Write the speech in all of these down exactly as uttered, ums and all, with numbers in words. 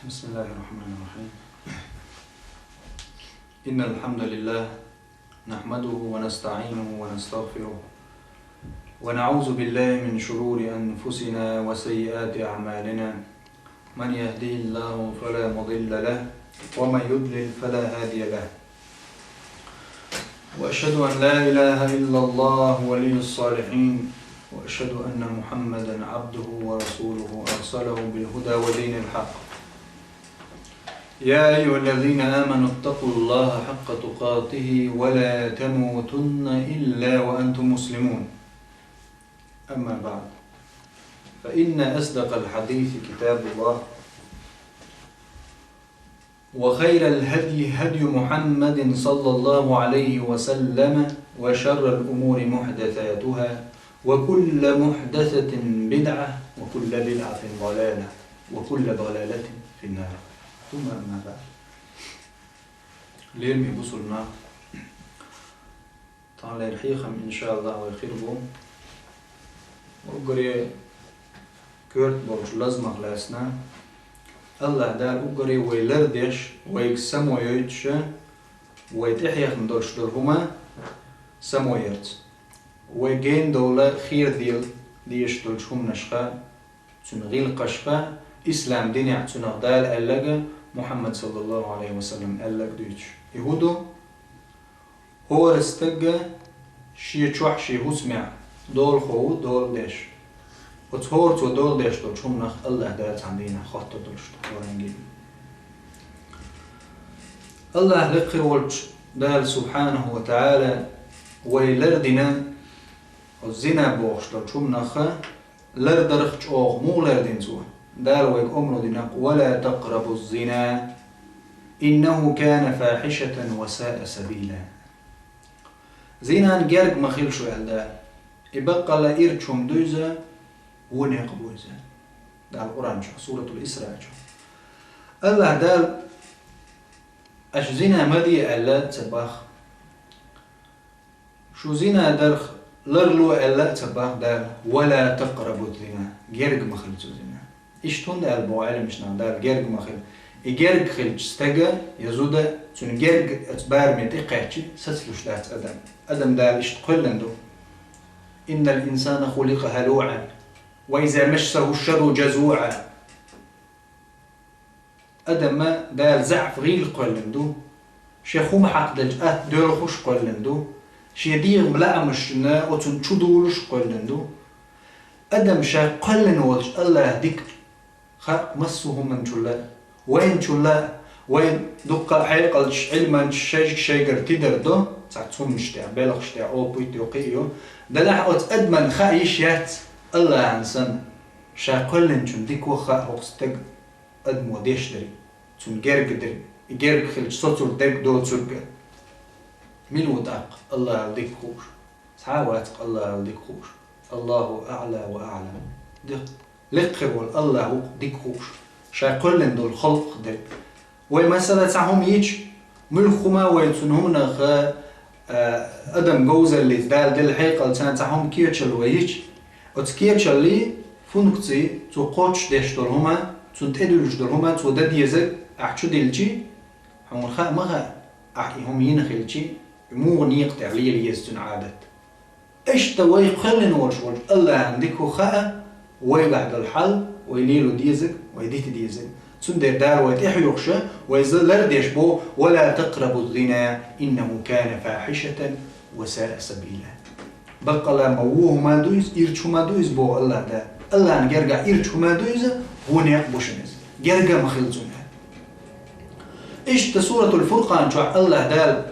بسم الله الرحمن الرحيم. إن الحمد لله نحمده ونستعينه ونستغفره، ونعوذ بالله من شرور أنفسنا وسيئات أعمالنا. من يهده الله فلا مضل له، ومن يضلل فلا هادي له. وأشهد أن لا إله إلا الله ولي الصالحين، وأشهد أن محمدا عبده ورسوله أرسله بالهدى ودين الحق. يا أيها الذين آمنوا اتقوا الله حق تقاته ولا تموتن إلا وأنتم مسلمون. أما بعد، فإن أصدق الحديث كتاب الله، وخير الهدي هدي محمد صلى الله عليه وسلم، وشر الأمور محدثاتها، وكل محدثة بدعة، وكل بدعة ضلالة، وكل ضلالة في النار. ثم أما بعد. Лераме бусулба нах, таханлера хьехам, иншааллахӀ, вай хир бу уггаре коьрта болчу лазамах лаьцна. АллахӀ Дала уггаре вай лардеш, вайга само йойтуш, вай тӀехьехна долуш долу хӀума само ярца, вай гена довла хера дела дезаш долчу хӀуманашха, цуьнан гӀиллакхашха, ислам динехь цунах Дала аьлларг, Мухьаммад саллаллахӀу Ӏалайхи ва саллам аьлларг дуьйцуш. И хӀун ду? ХӀора стаг шен чохь, шен хӀусамехь долахо ву, дола деш. Оцу хӀора цо дола деш долчу хӀуманах АллахӀ Дала цхьана дийнахь хоттур долуш ду, Къуръан гина. АллахӀ лекха хир волчу Дала субхьанаху ва таӀала вай лардина оцу зина бохуш долчу хӀуманах, лардарх чӀогӀа муха лардина цо? Дала вайга омра дина: «Ва ла такърабу зина, иннаху кана фахьишатан ва саа сабила». Зинан герга ма хила шу, аьлла Дала. И баккъалла ирча хӀума ду иза, вон некъ бу иза. Дала Къуръан чохь, Суратул Исра чохь. АллахӀ Дала: «Аша зина ма де», аьлла ца боху. Шу зина дарх ларло аьлла а ца боху Дала: «Ва ла такърабу зина», герга ма хила цу зина. Иштта хӀунда аьлла боху Ӏеламнаха Дала герга ма хила? И герга хилча стага я зуда, цуьнан герга оцу бараме тӀе кхаьчча, сацалуш дац адам. Адам Дала иштта кхоьллина ду: «Иннал инсана хуликъа халуӀа, ва иза массаху шарру жазуӀа». Адам Дала заьӀап гӀийла кхоьллина ду. Шен хӀума хьакхаделча атта доьлхуш кхоьллина ду. Шен дегӀан лаамашна оцунна чу дулуш кхоьллина ду. Адам ша кхоьллина волчу АллахӀа дика хаьа массо а хӀуманчулла а, вайначулла а, вайн дуккха а хьекъалчаш, Ӏилманчаш шайга-шайгара тидар до, цхьацца хӀуманаш тӀехь, белхаш тӀехь, опыт йо, кхин а йо. Делахь оцу адамна хаа йиш яц, АллахӀана санна, ша кхоьллинчун дика ваха хаьа хӀокху стага. Адамо деш дерг, цунна герга дерг, и герга хилча соцург дерг доцург. Мила ву тӀаккха АллахӀал дика хууш? Цхьа а вац-кх АллахӀал дика хууш. Аллаху аӀла ва аӀлам. Дих-, лекха хир волу АллахӀ ву-кх дика хууш, ша кхоьллина долу халкъах дерг. Вай, масала, цхьа хӀума йича, муьлхха хӀума вай цунна хӀуманах, а, адам говзаллица Дала делла хьекъалца цхьа хӀума кечалла вай йича, оцу кечаллин функци, цо кхочушдеш долу хӀума, цунна тӀедуьллуш долу хӀума, цо дан дезарг ахь чу дилчи, хьуна хаа ма хаьа, ахь и хӀума йина хилчи, муха некъа тӀехь лела еза цуьнан Ӏадат. Иштта вай кхоьллина волуш волчу АллахӀана дика хаа, вайгахь долу хьал, вай лело дезарг, вай дита дезарг. Цундела Дала вай тӀехьоьхуш, вай иза лардеш боху: «Ва ла такърабу зина, иннаху кана фахьишатан ва саа сабила». Баккъалла ма вон хӀума ду иза, ирча хӀума ду иза боху АллахӀ Дала. АллахӀана гергахь ирча хӀума ду иза, вон некъ бу шуна иза. Герга ма хила цунна. Иштта Суратул Фуркъан чохь АллахӀ Дала: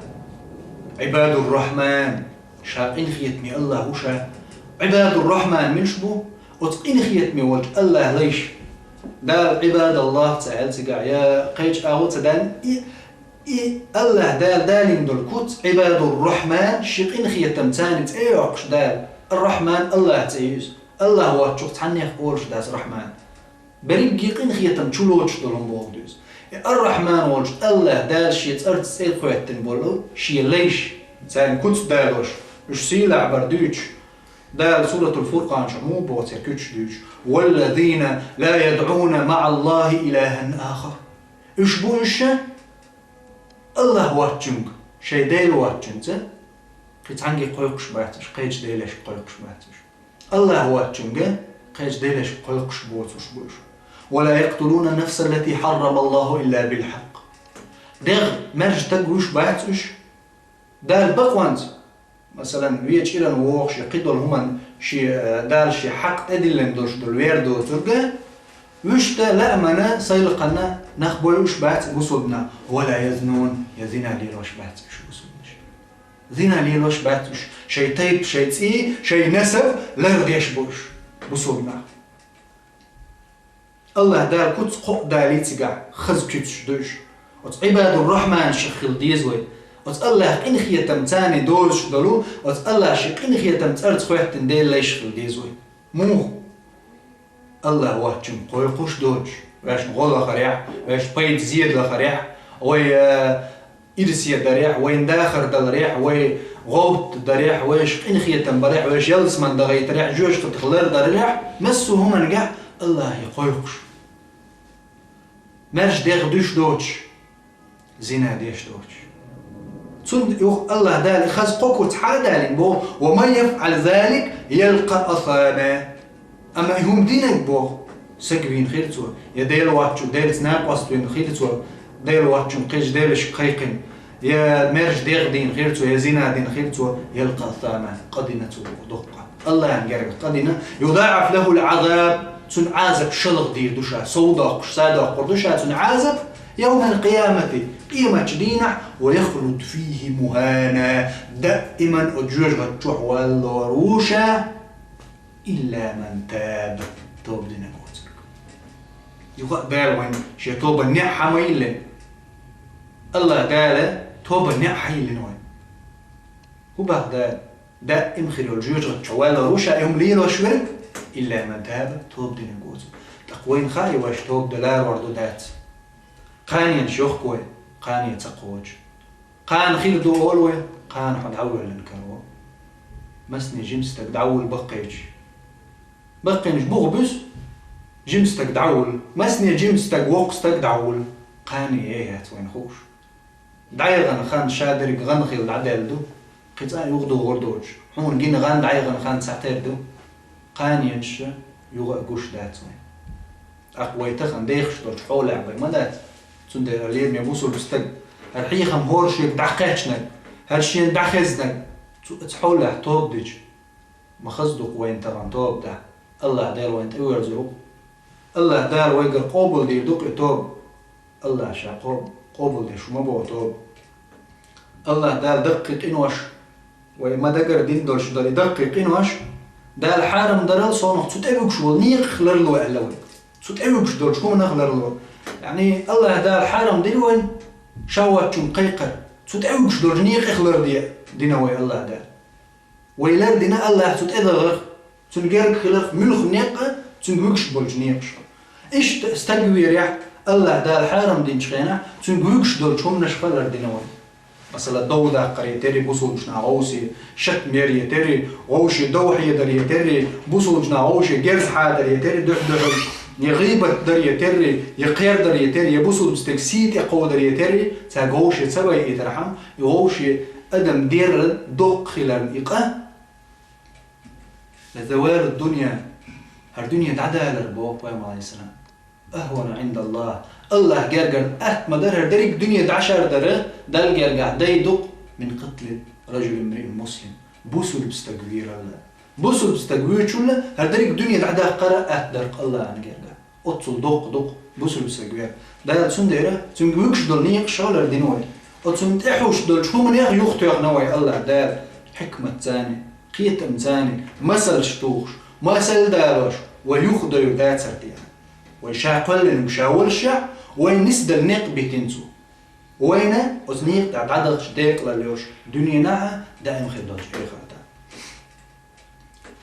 «Ӏибадур-Рахьман». Ша къинхетаме АллахӀ ву ша. Ӏибадур-Рахьман муьлш бу? Оцу къинхетаме волчу АллахӀан лайш. Дала «Ӏибадаллах» ца аьлла цигахь, я кхечу агӀо ца далийна, и, и АллахӀ Дала далийна долу куц, Ӏибадур-Рахьман, шен къинхетам царна цӀе а йоккхуш Дала, Ар-Рахьман АллахӀан цӀе ю иза. АллахӀ воцчух цхьаннех олуш дац Рахьман. Берриге къинхетам чулоцуш долу хӀума бохург ду иза. И Ар-Рахьман волчу АллахӀ Дала шен цӀарца цӀе кхоьттина болу шен лайш, царна куц далош, уьш сийлахь бар дуьйцуш, Дала Суратул Фуркъан чу муха боху церан куьйгаш дуьйцуш: «والذين لا يدعون مع الله إلها آخر». Уьш бу уьш, АллахӀ воцчуьнга, шайн Дела воцчуьнца, кхин цхьаьнгге кхойкхуш бац уьш, кхечу делашка кхойкхуш бац уьш. АллахӀ воцчуьнга, кхечу делашка кхойкхуш боцурш бу уьш. «ولا يقتلون النفس التي حرم الله إلا بالحق». ДегӀ, маьрша стаг вуьш бац уьш, Дала бакъонца, масалан, вен чӀиран вогӀуш я кхидолу хӀуманна шен, э, Дала шен хьакъ тӀедиллина долуш долу вер доцург, вуьшта лаамана, сайлакхана нах бойуш бац бусулба нах, «ولا يزنون», я зина лелош бац уьш бусулбанаш. Зина лелош бац уьш, шайн тайпа, шайн цӀий, шайн насаб лардеш бу уьш бусулба нах. АллахӀ Дала куц кхоъ далий цигахь, хаза куьцаш ду уьш. Оцу Ӏибадур-Рахьманашах хила деза вай. Оцу АллахӀ къинхетам царний дозуш долу, оцу АллахӀ шен къинхетам цӀарца хӀоьттина Делан лайш хила деза вай. Муха? АллахӀ воцчуьнга кхойкхуш доцуш, ваьшна гӀо лахарехь, ваьшна пайда зеда лахарехь, вай, э, ирсе дарехь, вайн дахар даларехь, вай гӀовтта дарехь, вайша къинхетам барехь, вайша ялсаман дагӀийтарехь, жоьжахатех лардарарехь, массо а хӀуманга АллахӀе кхойкхуш. Маьрша дегӀ дуьш доцуш, зина деш доцуш. Цунна юха АллахӀ Дала хаза кхо куц хьа а далийна боху: «ومن يفعل ذلك يلق أثاما». Амма и хӀума динарг боху, саг вийна хир цо, я Дела воцчу, Делаца накъост вина хир цо, Дела воцчунна кхечу делашка кхайкхина, я маьрша дегӀ дийна хир цо, я зина дина хир цо, «يلق أثاما», къа дина цо доккха. АллахӀан гергахь къа дина, «يضاعف له العذاب», цунна Ӏазап шалха дийр ду ша, сов доккхуш, са доккхур ду ша цунна Ӏазап, «يوم القيامة», къематчу дийнахь, «ويخلد فيه مهانا», даиман оцу жоьжахати чохь валлор ву ша, «إلا من تاب», тоба динарг воцург. Юха а Дала вайн шен тобанан неӀ хьа ма йиллина. АллахӀ Дала тобанан неӀ хьа йиллина вайн. ХӀун боху Дала? Даим хир йолу жоьжахати чохь валлор ву ша и хӀума лелош верг, «إلا من تاب», тоба динарг воцург. ТӀаккха вайна хаий вайша тоба дан ларор ду дац? Кханенаш йохку вай, кхане ца кхочу. Кхана хир ду олу вай, кхана хьо дӀавоьллина каро. Масане жима стаг дӀавуллу баккхийчу. Баккхийнаш буха буьсу, жима стаг дӀавуллу. Масане жима стаг, воккха стаг дӀавуллу. Кхане яц вайна хууш. ДӀаяхана хан ша дерг гӀан хилла дӀадаьлла ду, кхин цкъа а юхадогӀур доцуш, хьуна гина гӀан дӀаяхана хан цхьатера ду, кханенаш юха а гуш дац вайн. ТӀаккха вай тахана дехаш долчу хьолехь вай ма дац, цундела лераме бусулба стаг, хӀара хьехам хӀора шега дӀакхаьчнарг, хӀара шена дӀахезнарг, цу, цу хьолехь тоба дича, ма хаза ду-кх вайна тахана тоба дан. АллахӀ Дала вайна тӀеверзур ву-кх. АллахӀ Дала вайгара къобалдийр ду-кх и тоба. АллахӀа Ша къо-, къобалдеш ву ма боху тоба. АллахӀ Дала даккхий къинош, вай ма дагара дина долуш дара и даккхий къинош, Дала хьарам дарал совнах цу тӀе вуьгуш волу некъах ларло аьлла вай. Цу тӀе вуьгуш долчу хӀуманах ларло. Яъни АллахӀ Дала хьарам дина вайн, Ша воцчунна кхайкхар. Цу тӀе вуьгуш долчу некъах ларде дина вай АллахӀ Дала. Вай лардина АллахӀ цу тӀедахарх, цуьнан герга хиларх муьлха некъ а, цуьнга вуьгуш болчу некъашха. Иштта стаг верехь, АллахӀ Дала хьарам динчу хенахь, цуьнга вуьгуш долчу хӀуманашха лардина вай. Масала, дов даккхаре терри бусулбачу наха вовсе, шатмере терри, вовше дов хьедаре терри, бусулбачу наха вовше герз хьадаре терри, дуьхь-дуьхьал, я гӀийбат даре терри, я кхердаре терри, я бусулба стеган сий тӀе кховдаре терри, цаьрга вовше ца байийтархьама, и вовше адам дерран доккха хиларна и къа, «لزوال الدنيا», хӀара дуьне дӀадалар боху Пайхамар, алейхиссалам, «أهون عند الله», АллахӀ гергара атта ма дара хӀара дерриг дуьне дӀашар дара, Далла гергахь дай ду-кх, «من قتل رجل امرئ مسلم», бусулба стаг вийралла. Бусулба стаг вуьйчулла хӀара дерриг дуьне дӀадаккхара атта дара-кх АллахӀан гергахь. Оццул доккха ду-кх бусулба стаг вер. Дала цундела цуьнга вуьгуш долу некъаш лардина вай. Оцунна тӀехьуш долчу хӀуманех юхатоьхна вай АллахӀ Дала хьикматца, кхетамца, масалш тухуш, масал далош, вай юхадевр дацара тӀехь. Вай Ша кхоьллинарг Ша воллушехь, вай нисдала некъ битина Цо. Вайна оцу некъа тӀехь дӀадахча декъалалла йолуш дуьненахь а, даим хир долчу эхарта.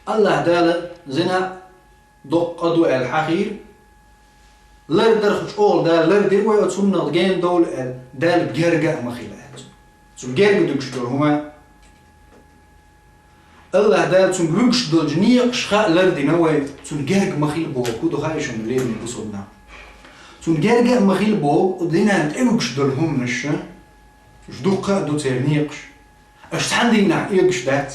АллахӀ Дала зина доккха къа ду аьлла хьахийра, лардарх чӀогӀа Дала лардира вай оцу хӀуманах гена довла аьлла, Далла герга а ма хила аьлла цунна. Цу герга дуьгуш долу хӀума. АллахӀ Дала цунга вуьгуш долчу некъаш хаа лардина вай, цунна герга ма хила боху, хӀун ду хаьий шуна, леррина бусулба нах? Цунна герга а ма хила боху, динан тӀе вуьгуш долу хӀуманаш, уьш дуккха а ду церан некъаш. Аша цхьана дийнахь эгаш дац.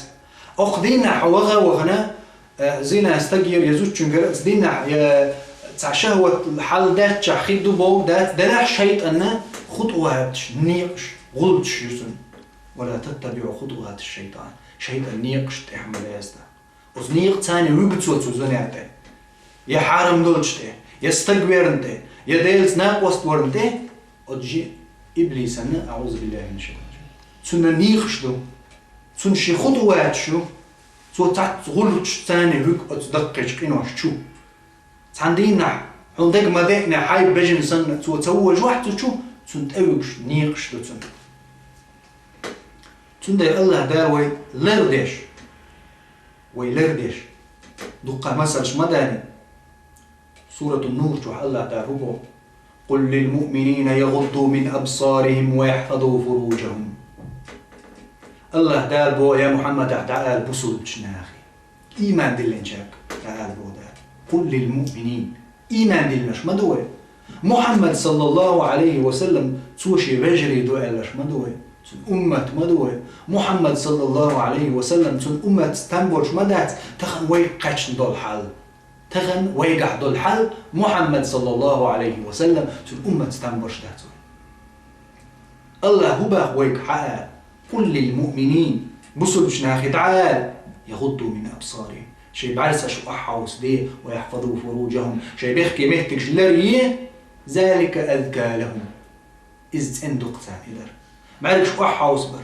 Окху дийнахь ваха а вахана, э, зина стагера я зудчуьнгара, цу дийнахь, э, цхьа шахӀват хьал даьччахь хир ду боху дац, делахь шайтӀанна хутӀуваташ, некъаш, гӀулчаш ю цунна. «Ва ла таттабиӀу хутӀуваташ шайтӀан». ШайтӀан некъаш тӀехь ма лаьцна. Оцу некъаца вуьгу цо цу зударна тӀе, я хьарам долчу тӀе, я стаг верна тӀе, я Делаца накъост варна тӀе, оцу жи иблисанна, аӀузу биллахӀи мина шшайтӀани рражим. Цунна некъаш ду, цунна ши хутӀуваташ ю, цо цхьацца гӀулчашца вуьгу оцу даккхийчу къиношчу. Цхьана дийнахь, хьуна дага ма деъна, хьайн бежана санна, цо ца вожавахь цу чу, цунна тӀе вуьгуш некъаш ду цунна. Цундела АллахӀ Дала вай лардеш, вай лардеш, дуккха масалш ма далийна. Суратун-Нур чохь АллахӀ Дала хӀун боху: «Къул лил муъминина ягӀудду мин абсарихим ва яхьфазу фуружахум». АллахӀ Дала боху, я Мухьаммад, ахь дӀаала бусулбачу нахе, ийман диллинчаьрга дӀаала боху Дала. «Къул лил муъминин». Ийман диллинарш ма ду вай. Мухьаммад, саллаллахӀу Ӏалайхи ва саллам, цо шен вежарий ду аьлларш ма ду вай. Цуьнан уммат ма ду вай. Мухьаммад, саллаллахӀу Ӏалайхи ва саллам, цуьнан умматца там болуш ма дац, тахана вайга кхаьчна долу хьал. Тахана вайгахь долу хьал, Мухьаммад, саллаллахӀу Ӏалайхи ва саллам, цуьнан умматца там болуш дац вай. АллахӀа хӀун боху вайга хьаала? «Къул лил муъминин», бусулбачу нахе дӀаала, «ягӀудду мин абсарихим», шайн бӀаьрсаш охьахьовсаде, «ва яхьфазу фуружахум», шайн бехке меттигаш ларъе, «залика азка лахум», иза цӀена ду-кх царна и дар. БӀаьргаш охьахьовсабар.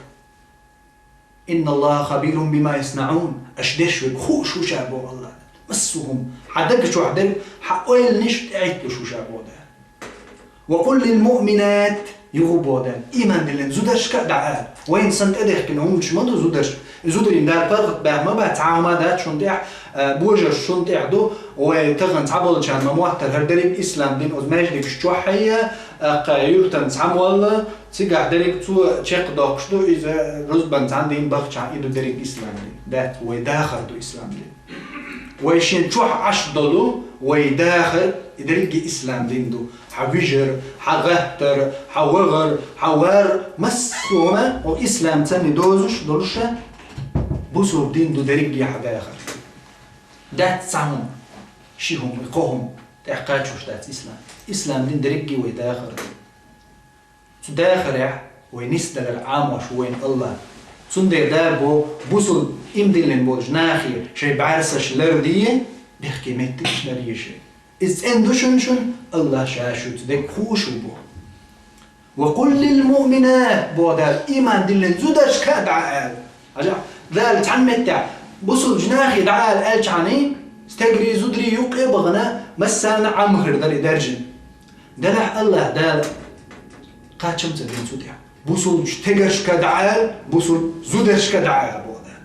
«Инна Аллаха хабирун бима яснаӀун». Аша деш верг хууш ву ша боху АллахӀа. Массо а хӀума, хьан даг чохь дерг, хьан ойланаш тӀехӀитталуш ву ша боху Дала. «Ва къул лил муъминат», юха боху Дала, ийман диллина зударшка а дӀаала. Вайна санна тӀедехкина хӀуманаш ма ду зударш. И зударийн Дала паргӀат баьхна ма бац, цхьа хӀума дац шуна тӀехь, а, божарш шуна тӀехь ду, вай тахана цхьаболчарна ма моттара, хӀара дерриг ислам дин, оцу маьждигаш чохь а, а, кху юьртан цхьа молла, цигахь дерриг цо чекхдоккхуш ду, иза рузбан цхьана дийна бахчахь, и ду дерриг ислам дин. Дац, вай дахар ду ислам дин. Вай шен чохь Ӏаш долу, вай дахар, и дерриге ислам дин ду. Хьан вижар, хьан гӀаттар, хьан вахар, хьан вар, массо а хӀума, о, ислам царна дозуш долуша, бусулба дин ду дерриге хьан дахар. Дац цхьа хӀума, ши хӀума, кхо хӀума, тӀекхачош дац ислам. Ислам дин дерриге вай дахар ду. Цу дахарехь вай нисдалар Ӏамош ву вайна АллахӀ. Цундела Дала боху, бусулба ийман диллина болчу нахе шайн бӀаьрсаш лардийе, бехке меттигаш ларъе шайн. Иза цӀена ду шуна шуна, АллахӀа ша шуьца дерг хууш ву боху. «Ва къул лил муъминат», боху Дала, ийман диллина зударшка а дӀаала. Хьажа, Дала цхьана меттехь, бусулбачу нахе дӀаала аьлчахьана, стегарий, зударий юккъе а бахана, массарна а Ӏамхир дара и даржина. Делахь АллахӀа Дала кхачам ца дина цу тӀехь. Бусулбачу стегаршка дӀаала, бусулба зударшка дӀаала боху Дала.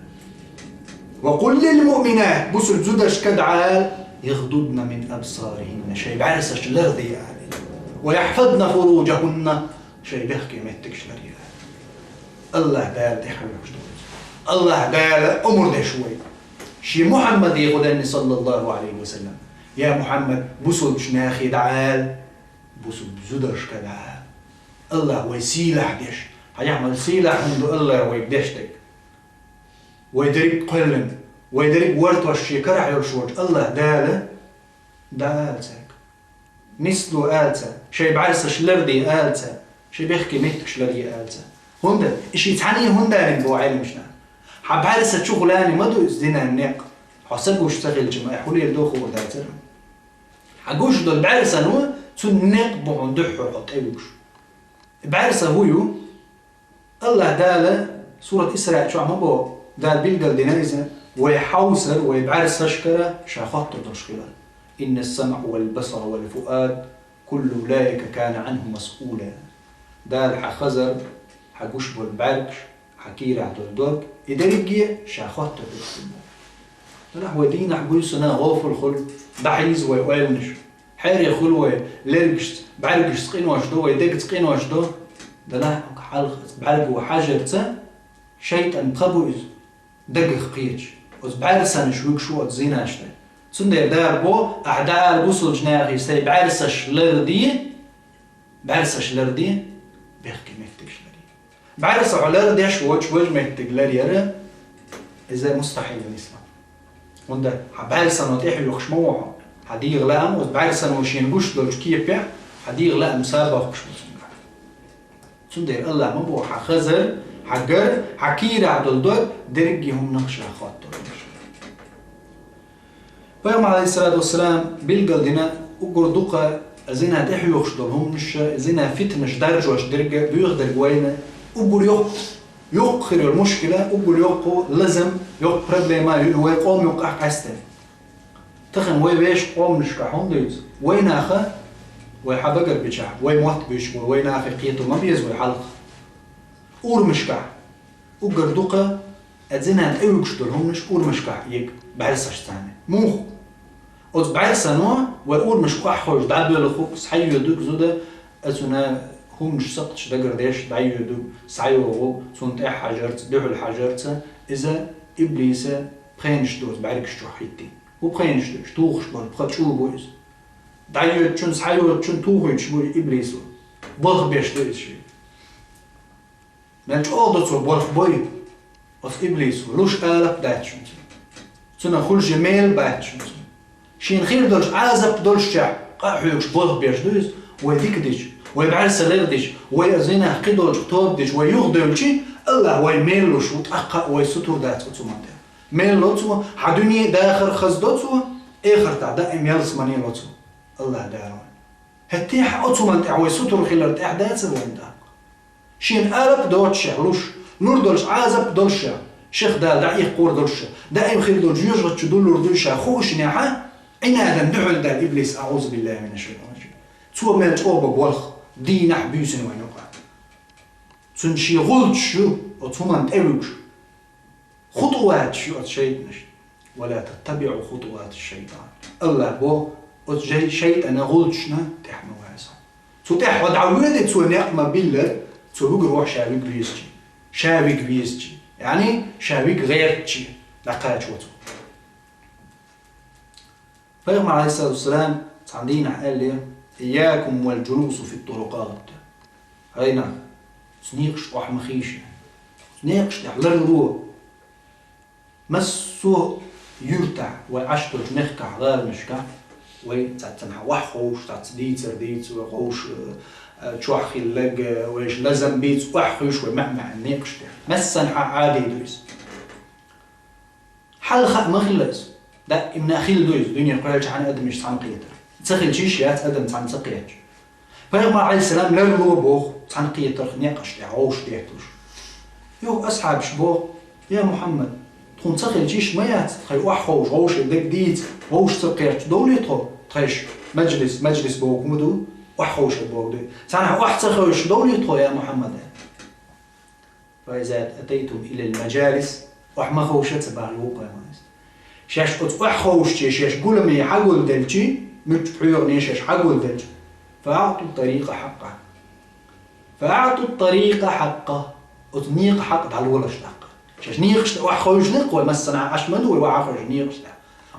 «Ва къул лил муъминат», бусулба зударшка дӀаала, «ягӀдудна мин абсарихинна», шайн бӀаьрсаш лардийе ала. «Ва яхьфазна фуружахунна», шайн бехке меттигаш ларъе ала. АллахӀа Дала тӀехьа вуьгуш ду. АллахӀа Дала омра деш ву вай. Шен Мухьаммаде гӀо данна, саллаллахӀу Ӏалайхи ва саллам. Я Мухьаммад, бусулбачу нахе дӀаала, бусулба зударшка дӀаала. АллахӀа вай сийлахь деш. Хьан яхьмал сийлахь хӀума ду АллахӀа вайга деш дерг. Вай дерриг кхоьллина, вай дерриг вартош шен карахь йолуш волчу АллахӀа Дала дӀаала цаьрга. Нисло ала цаьрга, шайн бӀаьрсаш лардийе ала цаьрга, шайн бехке меттигаш ларъе ала цаьрга. ХӀунда? И ши цхьаьний хӀунда аьлла боху Ӏеламнаха. Хьан бӀаьрса чухула ма ду иза зинан некъ. Хьо са гуш ца хилча ма, хьо лела дохо а дацара. Хьан гуш долу бӀаьрсано, цуьнан некъ бу хьуна дуьххьара хьо тӀевуьгуш. БӀаьрса хӀун ю? АллахӀа Дала сурат Исраъ чохь ма боху, Дала билгал дина иза, вай хьовсар, вай бӀаьрсашкара ша хоттур долуш хилар. «Инна ас-самъа вал басара вал фуад, куллу улаика кана Ӏанху масъула». Дала хьан хазар, хьан гуш болу бӀаьргаш, хьан кийрахь долу дог, и дерриге ша хоттур долуш хилла. Делахь вай дийнахь буьйсанна гӀофал хуьлу, дӀахьийза вай ойланаш. Хьере хуьлу вай лергашца, бӀаьргашца къинош ду, вай дегца къинош ду. Делахь хьалха бӀаьрго хьажарца шайтӀан пха бу иза, дагах кхеташ. Оцу бӀаьрсанаш вуьгуш ву оцу зинашна. Цундела Дала бо, ахьа дӀаала бусулчу нахе сайн бӀаьрсаш ларде, бӀаьрсаш ларде, бехке меттигаш ларъе. БӀаьрса хьо лардеш воцуш важа меттиг ларъяра, иза мустахьил ислам. ХӀунда хьан бӀаьрсано тӀехьоьхуш ма ву хьо. Хьан дегӀан лаам оцу бӀаьрсано шена гуш долчу кепехь, хьан дегӀан лаам сабоккхуш бу цуьнгахь. Цундела Аллах ма боху хьан хазар, хьан гар, хьан кийрахь долу дог дерриге хӀуманах ша хоттур ву. Пайхамар, алейхиссалату вассалам, билгал дина уггар дукха зина тӀехьоьхуш долу хӀуманаш, зина фитнаш даржош дерг, буьйхадерг вайна уггар йоккха, йоккха хир йолу мушкила, уггар йоккха лазам, йоккха проблема ю вай къоман юккъахь къаьстина. Тахана вай вешан къоманашкахь хӀунда дуьйцу? Вай наха, вай хьан багара бичахь, вай мотт буьйцуш бу, вай нахе кхето ма беза вай хьалха. Урамашкахь, уггар дукха, а зина тӀевуьгуш долу хӀуманаш урамашкахь эга бӀаьрсаш царна. Муха? Оцу бӀаьрсано вай урамашка охьахевшаш дӀабоьлху, схьайоьду зуда, а цуьнан хӀуманаш сакхташ дагардеш дӀайоьду, схьайогӀу, цунна тӀаьхьа хьажарца, дуьхьал хьажарца, иза иблиса пхенаш доцу бӀаьргаш чохь хӀиттина. ХӀун пхенаш ду уьш? Тухуш болу пха чӀу бу иза. ДӀайоьдучун, схьайоьдучун тухуьйтуш бу иблисо. Болх беш ду иза шен. Мел чӀогӀа ду цо болх бой оцу иблисо, луш алап дац шуна цуьнан. Цуьнан хуьлуш я мел бац шуна цуьнан. Шена хир долчу Ӏазап долуш чохь къа а хьоьгуш болх беш ду иза, вай дика дича, вай бӀаьрса лер дича, вай а зинах кхин долчух тоба дича, вай юхадевлчи, Аллах вай мел луш ву, тӀаккха а вай сутур дац оцу хӀуманна тӀехь. Мел ло цо, хьан дуьне а дахар хаза до цо, эхартахь даим ялсамане ло цо. Аллах Дала вайн. ХӀетте а оцу хӀуманна тӀехь вай сутур хилар тӀехь дацара вайн тӀаккха. Шена алап а доцуш ша луш, лур долуш Ӏазап а долуш ша, шех Дала дӀаиккхор долуш ша, даим хир долчу жоьжахати чу дуллур ду ша хууш нехьа, Ӏинадан дуьхьал даьлла иблис, аӀузу биллахи мина шайтани раджим. Цо мел чӀогӀа бо болх, дийнахь буьйсина вайн юкъа. Цуьнан шен гӀулчаш ю, оцу хӀуманна тӀевуьгуш. ХутӀуваташ ю оцу шайтӀанаш. «Ва ла таттабиӀу хутӀувати шайтӀан». Аллах бо, оцу жай-, шайтӀана гӀулчашна тӀехь ма ваза. Цу тӀехь хьо дӀавоьдий, цо некъ ма биллара, цо вуьгур ву ша вига везачи. Ша вига везачи. Яъни, ша вига гӀертачи. ДӀакхача ву цо. Пайхамар, алейхиссалату вассалам, цхьана дийнахь аьллера: «Ийякум вал джулусу фит турукат». ХӀай нах, оцу некъаш охьа ма хийша. Оцу некъаш тӀехь ларло. Массо а юьртахь, вай Ӏаш долчу мехкахь, гӀаланашкахь, вай цхьаццанхьа охьаховш, цхьацца дийцар дийца, вай ховш, э, чохь хилларг, э, вайша лазам бийца, охьахуьйш вай маьӀ-маьӀна некъаш тӀехь. Массанхьа Ӏадийна ду иза. Хьалха а ма хилла иза. Даимна хилла ду иза, дуьне кхоьллинчу хьан адамаш цхьаьна кхетар. Ца хилча йиш яц адам цхьаьна ца кхетча. Пайхамар, алейхиссалам, ларло боху цхьаьна кхетарх, некъаш тӀехь гӀовш детталуш. Юха асхьабаш боху: «Я Мухьаммад, тхуна ца хилча йиш ма яц, тхайн охьаховш, гӀовшийн дерг дийца, гӀовш ца кхетча довлий тхо, тхайша маджлис, маджлис бохург хӀума ду, охьаховшар бохург ду. Цхьанхьа охьа ца хевшаш довлий тхо, я Мухьаммад?» «Фа иза атайтум илал маджалис», охьа ма ховша ца бахьа вукху вай. Шаьш оцу охьаховшаче шаьш гуламе хьагулделчи, муьлххачу пхьоьгӀане шаьш хьагулделчи, «фа аӀту тарикъа хьакъкъа». «Фа аӀту тарикъа хьакъкъа». Оцу некъа хьакъ дӀалолаш тӀаккха. Шаьш некъаш тӀе охьаховшаш некъ вай массанхьа Ӏаш ма ду, вай охьаховшаш некъаш тӀе.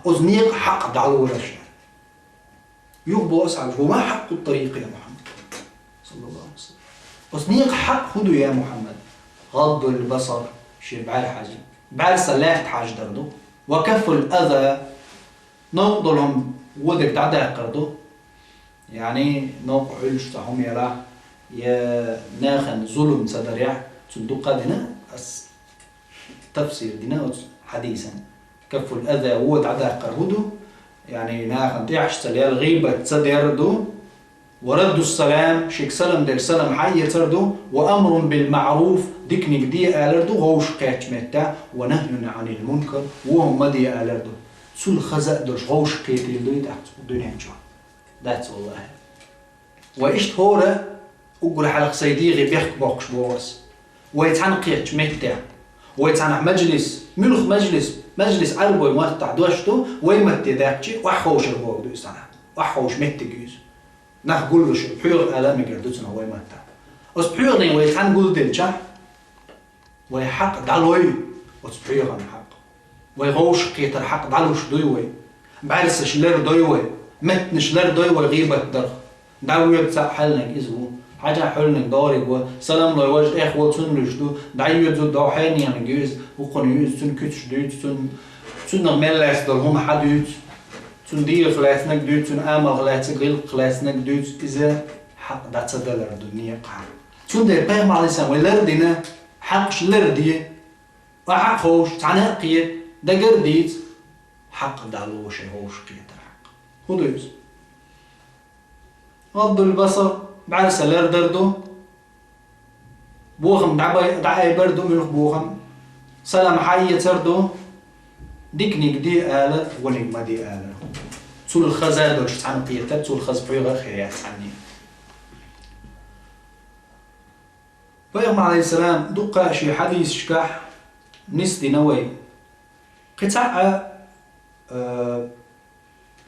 Оцу некъа хьакъ дӀалолаш тӀаккха. Юха боху асхьабаш: «Ва ма хьакъу тарикъи, я Мухьаммад?» Саллаллаху алейхи ва саллям. Оцу некъа хьакъ хӀун ду, я Мухьаммад? «ГӀаддул басар», шен бӀаьра хьажа. БӀаьрса лаьтта хьажа дар ду. «Ва каффул аза», новкъа долу хӀума водарг дӀадаккхар ду. Яъни, новкъа Ӏуьллуш цхьа хӀума ялахь, я нахана зулам ца дарехь, цунна дукха дина ас тафсир дина оцу хьадисан. «Каффул аза», вон дӀадаккхар хӀун ду? Яъни, нахана тӀехьаш ца лел, гӀийбат ца дер ду. «Ва раддус салам», шига салам дер, салам хьаэцар ду. «Ва амрун бил маъруф», диканиг де алар ду, гӀовш кхеттачу меттехь. «Ва нахьюн анил мункар», вон хӀума ма де алар ду. Цул хаза а долуш гӀовш кхетийла дуй тӀаккха дуьнен чохь? Дац, валлахӀи. Ва иштта хӀора уггар хьалха сайн дегӀе бехк боккхуш боху ас. Вай цхьаьна кхеттачу меттехь, вай цхьаьнахь маджлис, муьлха маджлис, маджлис Ӏарбой маттахь дош ду, вай матте даьккхичи, охьаховшар бохург ду иза цхьаьнахь. Охьаховш меттиг ю иза. Нах гуллуш, пхьоьгӀа ала мегар ду цунах вай маттахь. Оцу пхьоьгӀане вай цхьаьна гулделчахь, вай хьакъ дӀалой, оцу пхьоьгӀан хьакъ. Вай вовшахкхетар хьакъ дӀалуш дуй вай? БӀаьрсаш лер дой вай? Меттанаш лер дой вай гӀийбат дарх? ДӀавоьду цхьаъ хьаьлнарг иза ву. Хьажахь хьоьлнарг догӀарг ва. Салам лой важа тӀехволу цунна луьйш ду. ДӀайоьду, дов хьенехнарг ю иза. ХӀокхунна ю иза, цуьнан куьцаш дуьйцу, цунна, цунах мел лаьцна долу хӀума хьадуьйцу. Цунна дегӀах лаьцнарг дуьйцу, цунна амалх лаьцнарг, гӀиллакхах лаьцнарг дуьйцу. Иза хьакъ дӀа ца далар ду некъахь. Цундела Пайхамар, Ӏалайхиссалам, вай лар дина, хьакъаш лар де, ва хьакъ ховш, цхьаьна а кхе, дагар дийца, хьакъ дӀало шайн вовшахкхетар хьакъ. ХӀун ду иза? غض البصر, бӀаьрса лардар ду, бохам дӀабай-, дӀаайбар ду, муьлхха бохам, салам хьаэцар ду, диканиг де ала, вониг ма де ала. Цул хаза долуш цхьаьна кхетар, цул хаза хьоьга а хир яц цхьанне. Пайхамар, Ӏалайхиссалам, дуккха а шен хьадисашкахь нисдина вай. Кхин цхьаъ а, а,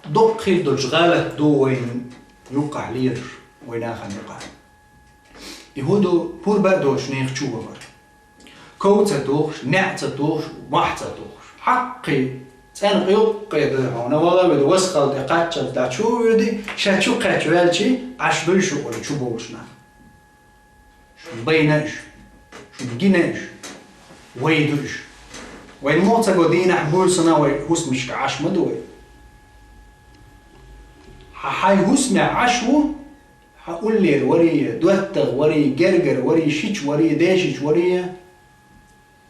доккха хир долчу гӀалат ду вайна юккъахь лелаш, вай нахана юкъахь. И хӀун ду? Пурба а доцуш нехан чу вахар. Ков ца тухуш, неӀ ца тухуш, мохь ца тухуш. Хьаккхий, цӀена къюккхе ду хьуна, вала а веда, васхалла тӀе кхаччалц дӀа чу а воьдий, ша чу кхаьчча ваьлчий, Ӏаш дуй шу олий чу бовлуш нах. Шуна байна уьш, шуна гина уьш, вай ду уьш. Вайна муха ца го дийнахь, буьйсанна вай хӀусамашка Ӏаш ма ду вай. Хьан, хьайн хӀусамехь Ӏаш ву, хьан уллера варий, доттагӀа варий, гергара варий, шича варий, дешича варий.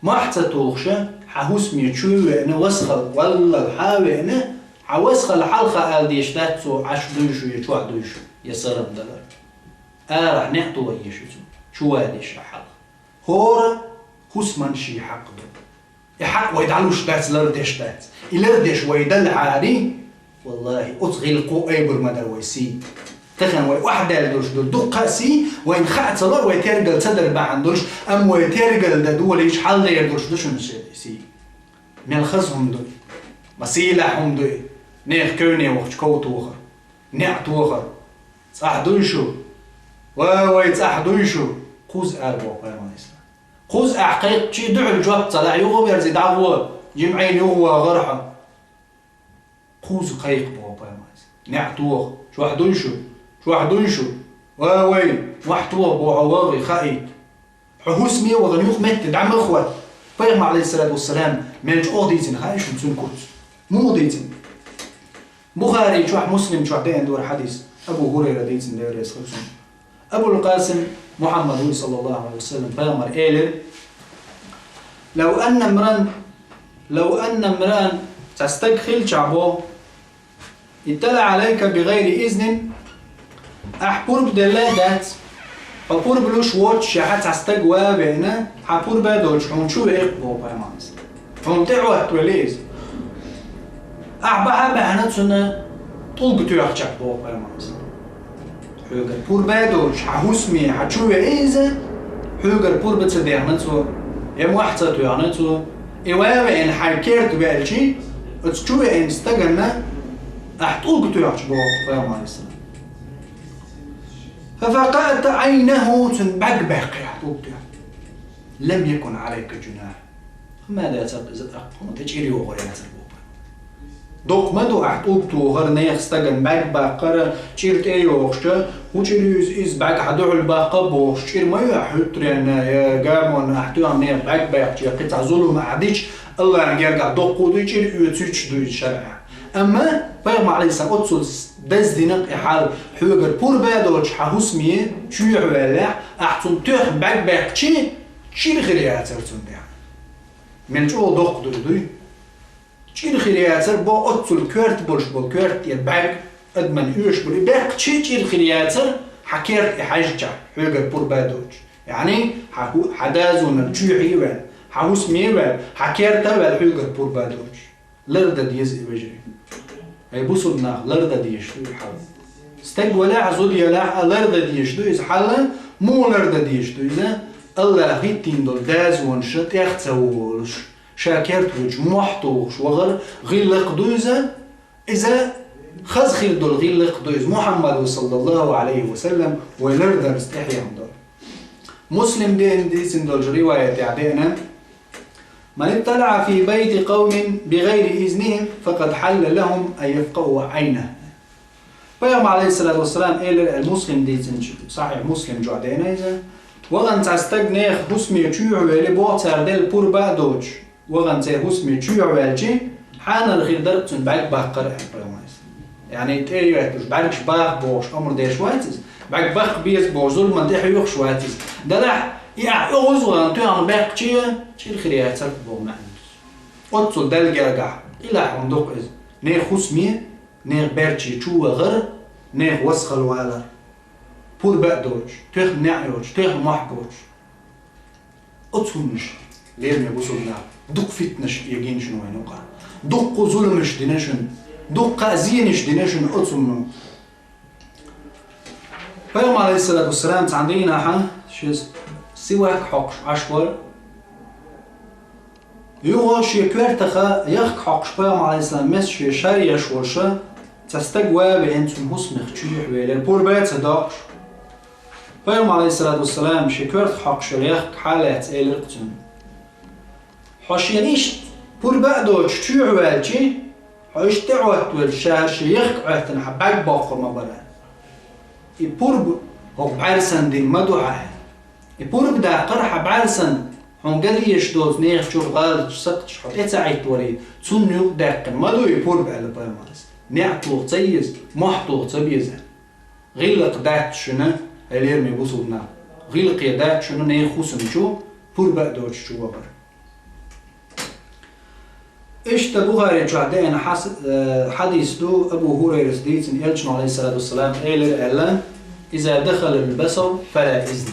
Мохь ца тухуша, хьан хӀусаме чу а веана, васхалла валлалц хьа а веана, хьан васхалла хьалха ала дезаш дац цо, Ӏаш дуй шу, я чохь дуй шу, я салам далар. Арахь неӀ тоха еза цунна, чу вала еза хьалха. ХӀора хӀусаман шен хьакъ ду. И хьакъ вай дӀалуш дац, лардеш дац. И лардеш вай далахьарий, валлахӀи, оцу гӀиллакхо айбур ма дара вай сий. Тахана вай охьадаьлла долуш ду дуккха а сий, вайна хаа ца лора, вай тергал ца дар бахьана долуш, амма вай тергал дан долийча хьалхара долуш ду шуна сий. Мел хаза хӀума ду и. Ма сийлахь хӀума ду и. Нехан кевне вахча ков тохар. НеӀ тохар. ЦӀахь дуй шу? Ва вай, цӀахь дуй шу? Кхузза ара боху Пайхамар, Ӏалайхиссалам. Кхузза ахь кхайкхичий дуьхьал жоп ца лахь, юха а верзий дӀагӀо, жимӀийн юха вагӀара хьо. Кхузза кхайкха боху Пайхамар, Ӏалайхиссалам. НеӀ тоха. Чохь дуй шу? Чохь дуй шу? Ва вай, мохь тоха боху, вагӀий, хаийта. Хьо хӀусаме а вахана юха метте дӀа ма хӀотта. Пайхамар, Ӏалайхиссалату вассалам, мел чӀогӀа дийцина хаьий шуна цуьнан куц? Муха дийцина? Бухари чохь, Муслим чохь деана ду хьадис. Абу ХӀурайра дийцина, Дела реза хуьлда цунна. Абул Къасим Мухьаммад ву, саллаллаху Ӏалайхи ва саллам, Пайхамар элира: «Лав анна мран, лав анна мран», цхьа стаг хилча боху, «иттала Ӏалайка би гӀайри изнин», ахь пурба делла а дац, хьо пурба луш воцуш шаьхьа цхьа стаг ван а веана, хьан пурба а доцуш хьуна чу веа-кх боху Пайхамарс. Хьуна тӀе Ӏоттавелла иза. Ахь бахьа а баьхьна цунна тӀулг тоьхча-кх боху Пайхамарс. Хьоьгара пурба а доцуш, хьан хӀусаме хьан чу веа иза, хьоьгара пурба ца дехна цо, я мохь ца тоьхна цо, и ван а веана хьайн керта ваьлчий, оцу чу веана стаганна ахь тӀулг тоьхча боху Пайхамарс. «Фа факъаъта Ӏайнаху», цуьнан бӀаьрг баьккхи ахь тӀулг тоьхча. «Лам якун Ӏалайка жунахь». Ма дацара иза тӀаккха, хьуна тӀе чӀир йогӀур яцара боху. Доккха ма ду ахь тӀулг тохар, нехан стагана бӀаьрг баккхар, чӀир тӀе йогӀуш, хӀун чӀир ю иза, иза бӀаьрг хьан дуьхьал баккха а бохуш, чӀир ма ю ахь хӀуьттаренна, я гамонна ахь тоьхна нехан бӀаьрг баьккхича, я кхин цхьа зулам ахь дича, Аллахьан гергахь доккха а ду и чӀир, оьцуьйтуш ду иза шарӀехь. Амма Пайхамар, Ӏалайхиссалам, оццул даздина-кх и хьал, хьоьгара пурба а доцуш хьан хӀусаме чоьхьа ваьллехь, ахь цунна тоьхна бӀаьрг баьккхичий, чӀир хир яцара цунна тӀехь. Мел чӀогӀа доккха ду и, дуй? ЧӀир хир яцара боху оццул коьрта болуш болу коьрта тӀера бӀаьрг, адаман оьшуш болу и баьккхичий чӀир хир яцара, хьан керта и хьаьжча, хьоьгара пурба а доцуш. Яъни, хьан хӀу-, хьан дазонал чоьхьа а ваьлла, хьан хӀусаме а ваьлла, хьан керта а ваьлла хьоьгара пурба а доцуш. Лардан деза и, вежарий. Ай бусулба нах, лардан дезаш ду и хьал. Стаг валахь, зуда ялахь а, лардан дезаш ду иза хьал, муха лардан дезаш ду иза? Аллахьа хӀиттийна долу дазонаш тӀех ца волуш, ша керта вуьйцуш, мохь тухуш вахар гӀиллакх ду иза, иза хаза хир долу гӀиллакх ду иза. Мухьаммада, саллаллаху Ӏалайхи ва саллам, вай лардарца тӀехь яхна долу. Муслим деана дийцина долчу риваятехь деана, من اطلع في بيت قوم بغير إذنهم فقد حل لهم أن يفقئوا عينه. Пайхамар, алейхиссалату вассалам, элира аьлла Муслим дийцинчу, Сахьихь Муслим чохь деана иза: «Вахана цхьа стаг нехан хӀусаме чоьхьа вели, боху, цара делла пурба а доцуш, вахана церан хӀусаме чоьхьа ваьлча, хьанал хир дара цуьнан бӀаьрг баккхар», аьлла пайхамара. Яъни, тӀе а йоьттуш, бӀаьргаш баккха бохуш амр деш вац иза, бӀаьрг баккха беза бохуш зуламан тӀе хьоьхуш вац иза. Делахь, и ахь оьгӀазвахана тоьхна баьккхича, чӀир хир яцара боху маьӀна. Оццул Далла гергахь, къилахь хӀума ду-кх иза. Нехан хӀусаме, нехан баьрче чу вахар, нехан васхала валар. Пурба а доцуш, тоьхна неӀ йоцуш, тоьхна мохь боцуш. Оцу хӀуманаш, лераме бусулба нах, дукха фитнаш эгийна шуна вайна юкъахь. Дуккха зуламаш дина шуна, дуккха а зенаш дина шуна оцу хӀумано. Пайхамар, алейхиссалату вассалам, цхьана дийнахьа шен сивак хьокхуш Ӏаш вара. Юха шен коьртах яхка хьокхуш, пайхамар, алейхиссалам, месаш шен шар еш волуш, цхьа стаг ван а веана, цуьнан хӀусамех чоьхьа велира, пурба а ца доккхуш. Пайхамар, алейхиссалату вассалам, шен коьртах хьокхуш йолу яхка хьалаьцна, элира-кх цуьнга: «Хьо шена иштта пурба а доцуш чоьхьа ваьлча, хьо иштта тӀеӀоттавелча, ша хӀара шен яхка Ӏоьттина хьан бӀаьрг боккхур ма бара. И пурба хӀокху бӀаьрсан дина ма ду хьан. И пурба даккхар хьан бӀаьрсан, хьуна ган дезаш доцу нехан чуьра гӀалаташ, сакхташ хьо тӀе ца Ӏиттавалийта, цунна юкъадаьккхина ма ду и пурба», аьлла пайхамара. НеӀ тоха ца еза, мохь тоха ца беза. ГӀиллакх дац шуна, хьай лераме бусулба нах. ГӀиллакхе дац шуна нехан хӀусам чу пурба а доцуш чу вахар. Иштта Бухари чохь деана хьас-, э, хьадис ду, Абу ХӀурайрас дийцина, Элчано, алейхиссалату вассалам, элира аьлла: «Иза дахалал басар, фала изна».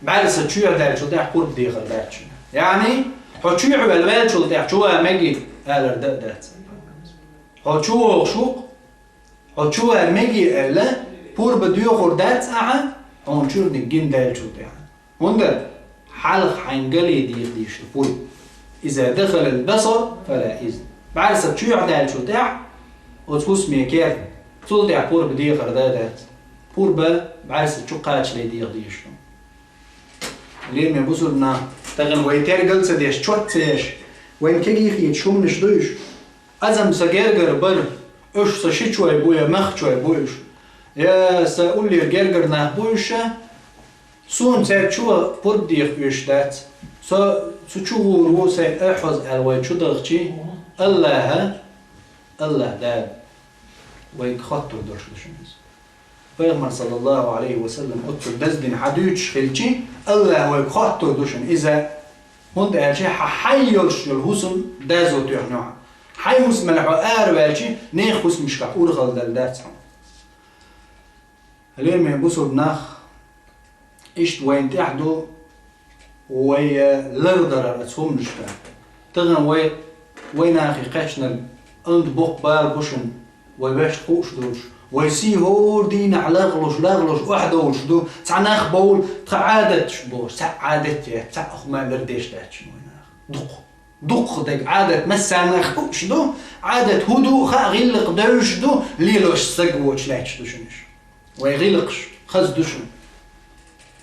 БӀаьрса чоьхьа даьллачул тӀаьхьа пурба дехар дац шуна. Яъни, хьо чоьхьа ваьлла ваьллачул тӀаьхьа чу ван мегий, алар дан а дац. Хьо чу вогӀуш ву-кх, хьо чу ван мегий аьлла, пурба доьхур дац ахьа, хьуна чуьрниг гина даьллачул тӀаьхьа. ХӀунда? Хьалха хьайна гали деха дезаш ду пурба. «Иза дахалал басар, фала изна». БӀаьрса чоьхьа даьллачул тӀаьхьа, оцу хӀусаме керта, цул тӀаьхьа пурба дехар дан а дац. Пурба бӀаьрса чу кхачале деха дезаш ду. Лераме бусулба нах, тахана вай тергал ца деш, чот ца еш, вайна кегий хеташ хӀуманаш ду уьш. Азам сан гергара бара, уьш сан шичой бу я махчой бу уьш. Я сан уллера гергара нах бу уьш, суна цаьрга чу пурба деха оьшуш дац. Со цу чу гӀур ву сайна охьаза аьлла вай чу дахчий, Аллаха, Аллаха Дала вайга хоттур долуш ду шуна иза. Пайхамар, саллаллаху алейхи ва саллам, оццул даздина хьан дуьйцуш хилчи, Аллаха вайга хоттур ду шуна иза. ХӀунда аьлча хьан хьайн йолуш йолу хӀусам дазо тоьхна хьан. Хьайн хӀусамал хьо ара ваьлчи, нехан хӀусамашкахь урхалла дала дац хьуна. Лераме бусулба нах, иштта вайна тӀехь ду вай, э, лардарара оцу хӀуманашка. Тахана вай, вай нахе кхаьчнарг анта боккха бала бу шуна, вай ваьшна хууш долуш, вай сий хӀора дийнахь лахлуш, лахлуш охьадовлуш ду, цхьа нах бовла, тхан Ӏадаташ бохуш, цхьа Ӏадат яц, цхьа хӀума лардеш дац шуна вай нах. Дукха. Дукха дерг Ӏадат массарна а хууш ду, Ӏадат хӀун ду а хаа, гӀиллакх девзаш ду, лелош стаг воцуш лаьтташ ду шуна уьш. Вай гӀиллакхаш хаза ду шуна.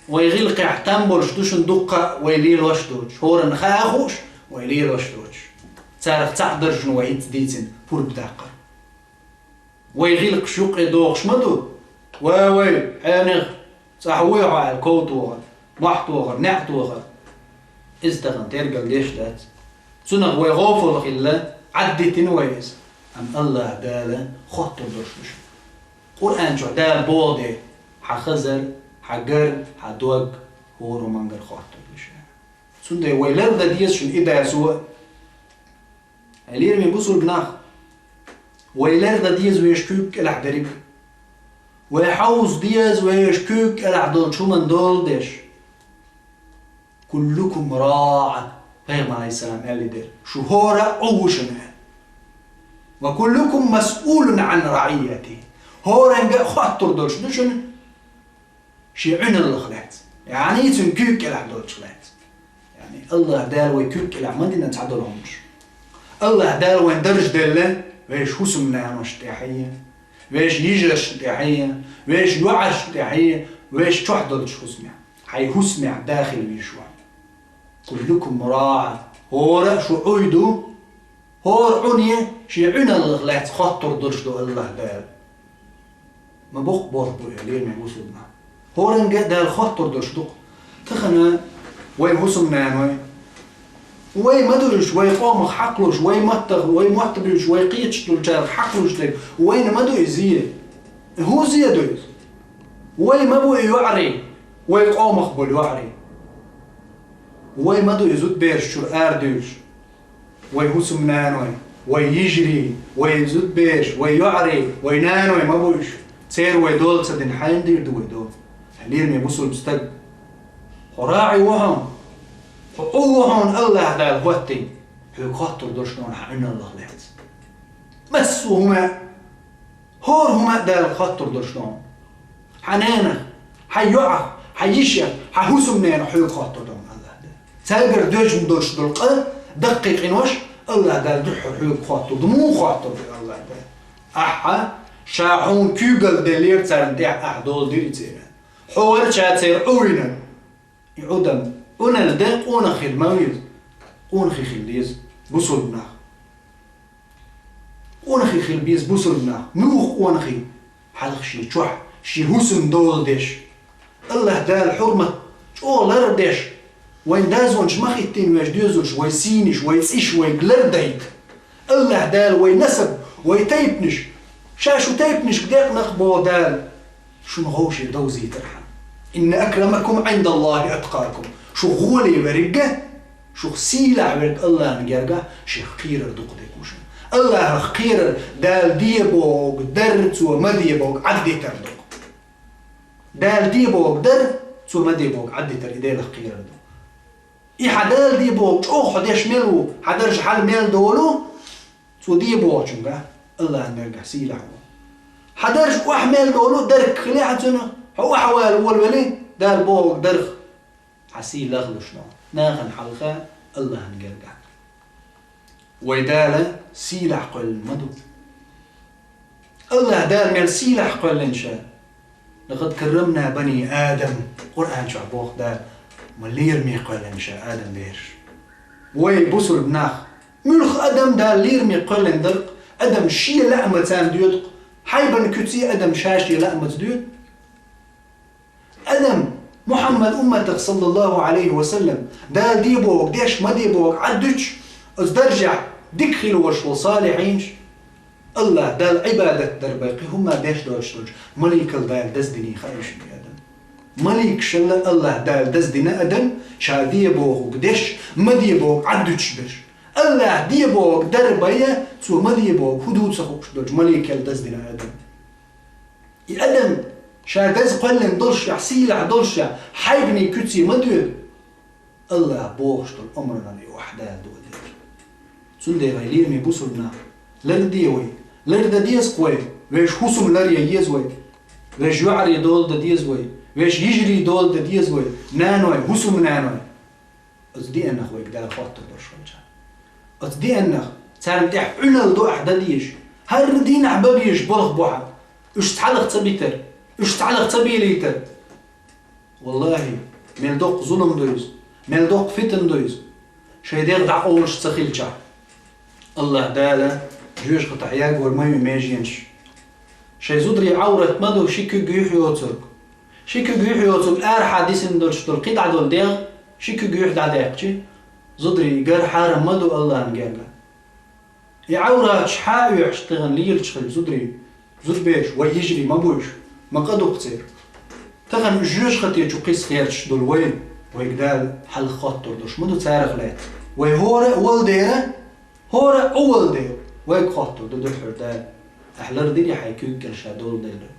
Вай гӀиллакхехь там болуш ду шуна дуккха а вай лелош доцуш, хӀоранна хаа а хууш, вай лелош доцуш. Царах цхьаъ дара шуна вай хӀинца дийцина пурба даккхар. Вай гӀиллакхаш юккъе дохуш ма ду. Ва вай, хьенех, цӀахь вуй хьо аьлла, ков тохар, мохь тохар, неӀ тохар. Иза тахана тергал деш дац. Цунах вай гӀофал хилла, Ӏаддитина вай иза. Амма Аллаха Дала хоттур долуш ду шуна. Къуръан чохь Дала боху де, хьан хазар, хьан гар, хьан дог, хӀора хӀумангара хоттур ду шуна. Цундела вай лардан деза шуна и дасо а. Хьай лераме бусулба нах, вай лардан деза вешан куьйга кӀелахь дерриг. Вай хьовза деза вешан куьйга кӀелахь долчу хӀуманна дола деш. «Куллукум раӀа», пайхамар, алейхиссалам, аьлла дера: «Шу хӀора а Ӏу ву шуна», аьлла. «Ва куллукум масъулун Ӏан раӀийятихи». ХӀоранга а хоттур долуш ду шуна шен Ӏуьналлах лаьцна, яъни цуьнан куьйга кӀелахь долчух лаьцна. Яъни Аллаха Дала вай куьйга кӀелахь ма дина цхьадолу хӀуманаш. Аллаха Дала вайн дарж делла вешан хӀусамнаношна тӀехь а, вешан йижаршна тӀехь а, вешан йоӀаршна тӀехь а, вешан чохь долчу хӀусамехь. Хьайн хӀусамехь дахийла везаш ву хьо. «Куллукум раӀа». ХӀора а шу Ӏуй ду, хӀора Ӏуне шен Ӏуьналлах лаьцна хоттур долуш ду АллахӀ Дала. Ма боккха болх бу и, лераме бусулба нах. ХӀоранга а Дала хоттур долуш ду-кх. Тахана вай хӀусамнаной, вай ма ду уьш, вай къомах хьакхалуш, вай маттах, вай мотт буьйцуш, вай кхеташ долчарах хьакхалуш дерг, вайна ма ду и зе. ХӀун зе ду иза? Вай ма бу и йоӀарий, вай къомах болу йоӀарий. Вай ма ду и зудбераш чуьра арадуьйлуш. Вай хӀусамнаной, вай йижарий, вай зудбераш, вай йоӀарий, вай наной ма бу уьш. Церан вай дола ца дина, хьайна дийр ду вай дола? Хьан лераме бусулба стаг, хьо рагӀи ву хьуна, хьо Ӏу ву хьуна АллахӀ Дала хӀоттийна, хьоьга хоттур долуш ду хьан Ӏуьналлах лаьцна. Массо а хӀума, хӀора хӀума а Дала хоттур долуш ду хьуна. Хьан ненах, хьан йоӀах, хьан йишех, хьан хӀусамненах хьоьга хоттур ду хьуна АллахӀ Дала. Цаьргара доьжна долуш долу къа, даккхий къинош АллахӀ Дала дуьххьара хьоьга хоттур ду. Муха хоттур ду АллахӀ Дала? Ахьа, ша хьуна куьйгалла деллера царна тӀехь, ахьа дола дира церан. Хьо вара ша церан Ӏу вина. И Ӏу дан, Ӏуналла де къонах хила ма веза. Къонахий хила деза бусулба нах. Къонахий хила беза бусулба нах. Муьлха къонахий? Хьалха шен чохь, шен хӀусамна дола деш, АллахӀ Дала хьурмат чӀогӀа лардеш, вайн дазонаш ма хӀиттийна веш доьзалш, вай сийнаш, вай цӀиш вайга лардайта. АллахӀ Дала вай насаб, вай тайпанаш, ша шу тайпанашка декъна-кх боху Дала, шуна гӀовше довзийтархьама. «Инна акрамакум Ӏиндаллахи аткъакум». Шух гӀоле верг а, шух сийлахь верг АллахӀна гергахь шех кхерар дукха дерг ву шуна. АллахӀах кхерар Дала де бохург дар, Цо ма де бохург Ӏаддитар ду-кх. Дала де бохург дар, Цо ма де бохург Ӏаддитар, и Делах кхерар ду. И хьан Дала де бохург чӀогӀа хьо деш мел ву, хьан дарж хьал мел долу, Цо де бохучуьнгахь, АллахӀна гергахь сийлахь ву. Хьан дарж охьа мел долу, дарг хилий хьан цунах, хьо охьавала волавелий, Дала бохург дарх, хьан сий лахлуш ду нахана хьалха АллахӀна гергахь. Вай Дала сийлахь кхоьллина ма ду. АллахӀ Дала мел сийлахь кхоьллина ша. «Лакъад каррамна бани Адам», Къуръан чохь боху Дала, ма лераме кхоьллина ша Адам бераш. Вай бусулба нах, муьлха адам Дала лераме кхоьллина дара-кх, адам шен лаамаца доьду-кх, хьайбан куьце адам ша шен лаамаца доьду. Адам, Мухьаммад умматах, саллаллаху Ӏалайхи ва саллам, Дала де бохург деш, ма де бохург Ӏаддуьтуш, оцу даржехь дика хилла волуш волу салихьинаш, АллахӀ Далла Ӏибадат дар бен кхин хӀумма деш доцуш долчу маликал Дала даздиний хаий шуна и адам? Маликашалла АллахӀ Дала даздина адам, ша де бохург деш, ма де бохург Ӏаддуьтуш берш. АллахӀ де бохург дар бен, Цо ма де бохург хӀун ду ца хууш долчу маликал даздина адам. И адам ша даза кхоьллина доллушехь, сийлахь доллушехь, хьайбанийн куьце ма доьду, АллахӀа бохуш долу омранан и охьа Дала доладелча. Цундела, хӀай лераме бусулба нах, ларде вай, лардан деза-кх вай, вешан хӀусам ларъян еза вай, вешан йоӀарий доладан деза вай, вешан йижарий доладан деза вай, наной, хӀусамнаной. Оцу деаннах вайга Дала хоттур долуш хилча. Оцу деаннах царна тӀехь Ӏуьналла ду ахь дан дезаш. ХӀара дийнахь бан безаш болх бу хьан. Уьш цхьалха ца битар, уьш цхьалха ца белийтар. ВаллахӀи, мел доккха зулам ду иза, мел доккха фитна ду иза, шайн дегӀ дӀакъовлуш ца хилчахь. АллахӀ Дала жоьжахатахь ягор ма ю меженаш. Шайн зударийн Ӏаврат ма ду ши куьг юьхь йоцург. Ши куьг юьхь йоцург арахьа дисина долуш долу кхидӀа долу дегӀ ши куьг юьхь дӀадаьккхичи, зударий гар хьарам ма ду АллахӀна гергахь. И Ӏавраташ хьа а оьхьуш тахана лелаш хилла зударий, зудбераш, вай йижарий ма бу уьш, ма къа ду-кх церан. Тахана уьш жоьжахати чу кхиссакхерчаш долу вай, вайга Дала хьалха хоттур долуш ма ду царах лаьцна. Вай хӀора а вала дера, хӀора а Ӏу вала дера, вайга хоттур ду дуьххьара Дала. Ахь лардирий хьайн куьйга кӀел ша доладелларг?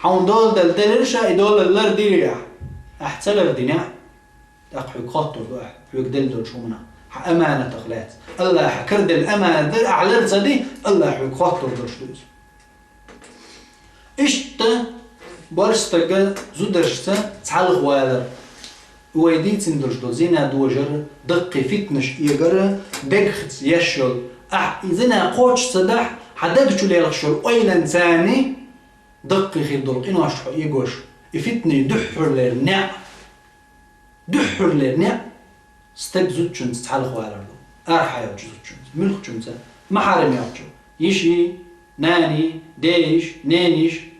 Хьуна доладелла делира ша и дола лардирий ахь? Ахь ца лардинехь, тӀаккха хьоьга хоттур ду ахь, хьоьга делла долчу хӀуманах, хьан аманатах лаьцна. АллахӀа караделла аманат дара, ахь лар ца ди, АллахӀа хьоьга хоттур долуш ду иза. Иштта борша стага зударшца цхьалха валар, вай дийцина долуш долу зина дожар, даккхий фитнаш эгар, дегахь ца еш йолу, ахь и зина кхочуш ца дахь, хьан даг чу лелхаш йолу ойланца даккхий хир долу къиношна хьо эгош, и фитнаш дуьххьарлера неӀ, дуьххьарлера неӀ стаг зудчуьнца цхьалха валар ду. Арахьа йолчу зудчуьнца, муьлххачуьнца, махьарам йолчу, йиши, нани, дейиш, нениш,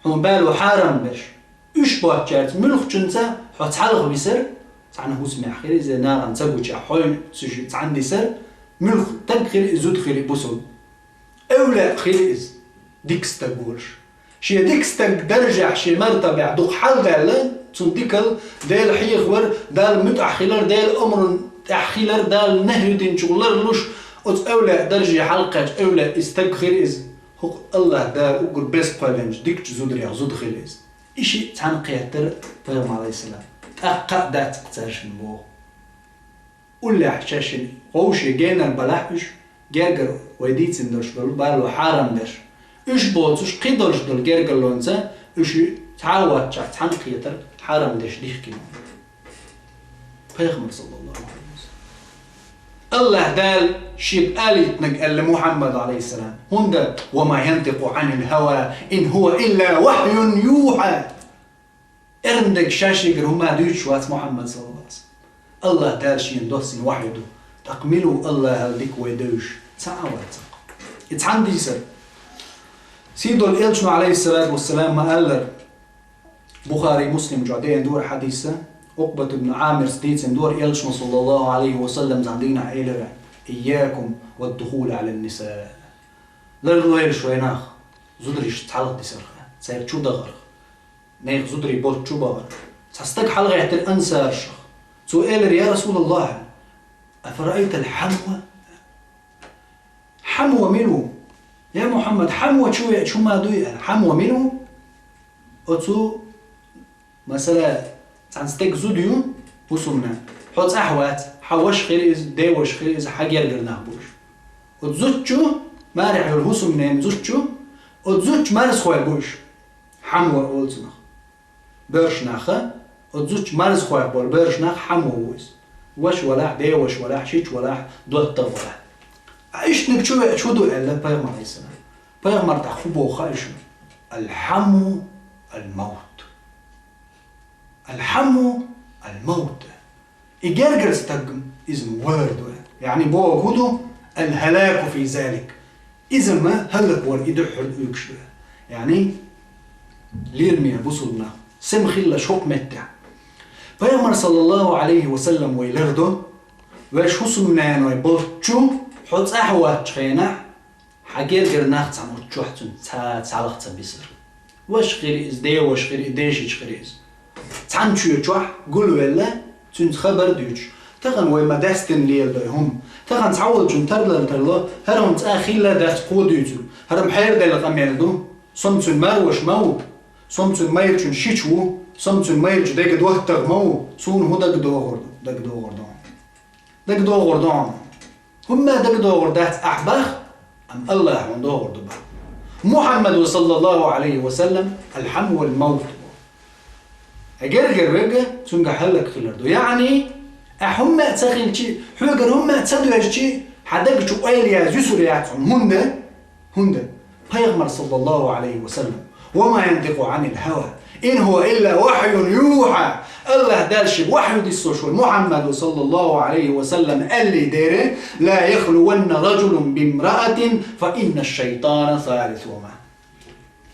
хьуна бало хьарам берш. Уьш боцчаьрца муьлххачуьнца хьо цхьалха висар, цхьана хӀусамехь хир иза, нахана ца гучехь хьо цуьнца цхьаьна дисар, муьлхха стаг хир и, зуда хир и бусулба. Эвлаъ хир иза, дика стаг волуш. Шен дика стаг даржехь, шен мартабехь дукха хьалдаьлла, цунна дикал Дела хьехавар, Далла муьтӀахь хилар, Делан омран тӀехь хилар, Дала нахьи динчух ларлуш, оцу эвлаъ дарже хьалакхаьчча, эвлаъ и стаг хир иза. ХӀокху АллахӀ Дала уггар беса кхоьллинчу дикачу зударех зуда хир иза. И шиъ цхьаьна кхеттара пайхамар, алейхиссалам. ТӀаккха а дац-кх цаьршинна боху. Уллехь шаьшшинна вовшийн генара балахь уьш, гергара вай дийцина долуш долу бало хьарам дерш. Уьш боцуш кхидолуш долу гергарлонца уьш цхьа а воцчахь цхьаьна кхетар хьарам дерш дихкина. Пайхамар, саллаллаху алейхи ва саллям. АллахӀ Дала шега алийтинарг аьлла Мухьаммад, алейхиссалам. ХӀунда: «Ва ма янтикъу анил хава, ин хува илла вахьюн юха». Эрна дерг шаьшшигара хӀума дуьйцуш вац Мухьаммад, саллаллаху алейхи ва саллям. АллахӀ Дала шена доссийна вахьйу ду. ТӀаккха мила ву АллахӀал дика вай девзаш? Цхьа а вац-кх. И цхьаьна дийцар. Сийдолу элчано, алейхиссалату вассалам, ма-аллара, Бухари, Муслим чохь деана дора хьадиса, Укъбат ибн Амирс дийцина дора элчано, саллаллаху алейхи ва саллям, цхьана дийнахь элира: «Ийякум ва духула алан ниса». Ларлойла шуна нах, зударшца цхьалха дисарх, цаьрга чу дахарх. Нехан зударий болчу чу бахара. Цхьа стаг хьалагӀеттира ансаршах. Цо элира: «Я Расулаллахь, афараайтал хьамва?» Хьамва мила ву? Я Мухьаммад, хьамва чу веача хӀума дуй аьлла. Хьамва мила ву? Оцу, масала, цхьана стеган зуда ю, хӀусамнана. Хьо цӀахь вац, хьан ваша хир иза, ден ваша хир иза, хьан гергара нах бу уьш. Оцу зудчу, марехь йолу хӀусамненан зудчу, оцу зудчу марзхой бу уьш. Хьамва олу цунах. Боьрша наха, оцу зудчу марзхойх болу боьрша нах хьамва ву иза. Ваша валахь, ден ваша валахь, шича валахь, доттагӀа валахь. Ткъа иштаниг чу веача хӀун ду аьлла пайхамар, алейхиссалам. Пайхамар тӀаккха хӀун боху хаьий шуна? Алхьаму алмаут. Алхьаму алмаут. И гергара стаг иза валар ду. Яъни бохург хӀун ду? Алхьалаку фи залик. Иза ма хӀаллаквар и дуьххьара уьйкуш ду. Яъни лераме бусулба нах, сема хилалаш хӀокху меттехь. Пайхамар, саллаллаху алейхи ва саллям, вай лардо, ваьш хӀусамнаной болчу хьо цӀахь воцчу хенахь, хьан гергара нах цхьана оцу чохь цуьнца ца, цхьалха ца бисар. Ваша хир иза, ден ваша хир иза, ден шича хир иза. Цхьана чоь чохь гулвелла, цуьнца хабар дуьйцуш. Тахана вай ма даьстина леладой хӀума. Тахана цхьаволчун тарлар тарло, хӀара хӀума цкъа хилла дац кхо дуьйцург. ХӀара-м хьераделла къамел ду. Со-м цуьнан марваша ма ву. Со-м цуьнан майрачун шича ву. Со-м цуьнан майрачу дега доттагӀа ма ву. Суна хӀун дагадогӀур ду? ДагадогӀур ду. ДагадогӀур ду хьуна. ХӀумма дагадогӀур дац ахь бах, амма АллахӀа хьуна догӀур ду бах. Мухьаммадо, саллаллаху алейхи ва саллям, алхьам вал маут. Эгергар верг, цуьнга хӀаллак хилар ду. Яъни, ахь хӀумма а ца хилчи, хьоьгара хӀумма а ца доьжчи, хьан даг чу ойла яз юсур яц хьуна. ХӀунда? ХӀунда пайхамар, саллаллаху алейхи ва саллям, ва ма янтикъу анил хава, ин хува илла вахьюн юха. АллахӀ Дала шега вахью диссош волу Мухьаммадо, саллаллаху алейхи ва саллям, аьллий дера: «Ла яхлуванна раджулун бимраатин, фа инна шайтана салисума».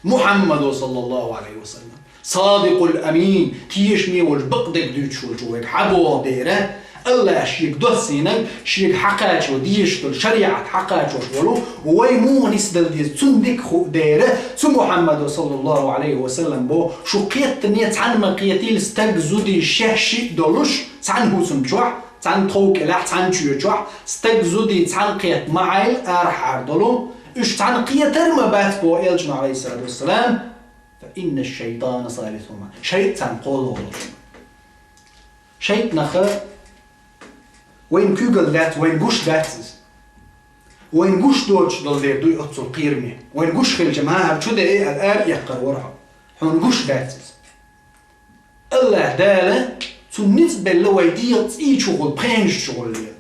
Мухьаммадо, саллаллаху алейхи ва саллям, Садикъул Амин, тешаме волчу, бакъдерг дуьйцуш волчу вайга хьан боху дера, АллахӀа шега доссийнарг, шега хьакхачо дезаш долу шариӀат хьакхачош волу, вай муха нисдала деза, цунна дика хуу дера, цу Мухьаммадо, саллаллаху алейхи ва саллям, бо, шу кхеттане цхьаьна ма кхетийла стаг, зуда шаьш шиъ долуш, цхьаьна хӀусам чохь, цхьаьна тхов кӀелахь, цхьаьна чоь чохь, стаг, зуда цхьаьна кхетта ма Ӏайла арахьара долу, уьш цхьаьна кхетар ма бац, бо элчано, алейхиссалату вассалам. Фа инна шайтана салисума. ШайтӀа царна кхоалгӀа волуш. ШайтӀанах вайна куьйгалла дац, вайна гуш дац иза. Вайна гуш доцуш долу дела дуй оццул кхераме. Вайна гуш хилча, ма хӀара чу де аьлла, ара эккхар вара хьо. Хьуна гуш дац иза. АллахӀ Дала цунна ницкъ белла вай дегӀан цӀий чухула, пхенаш чухула лела.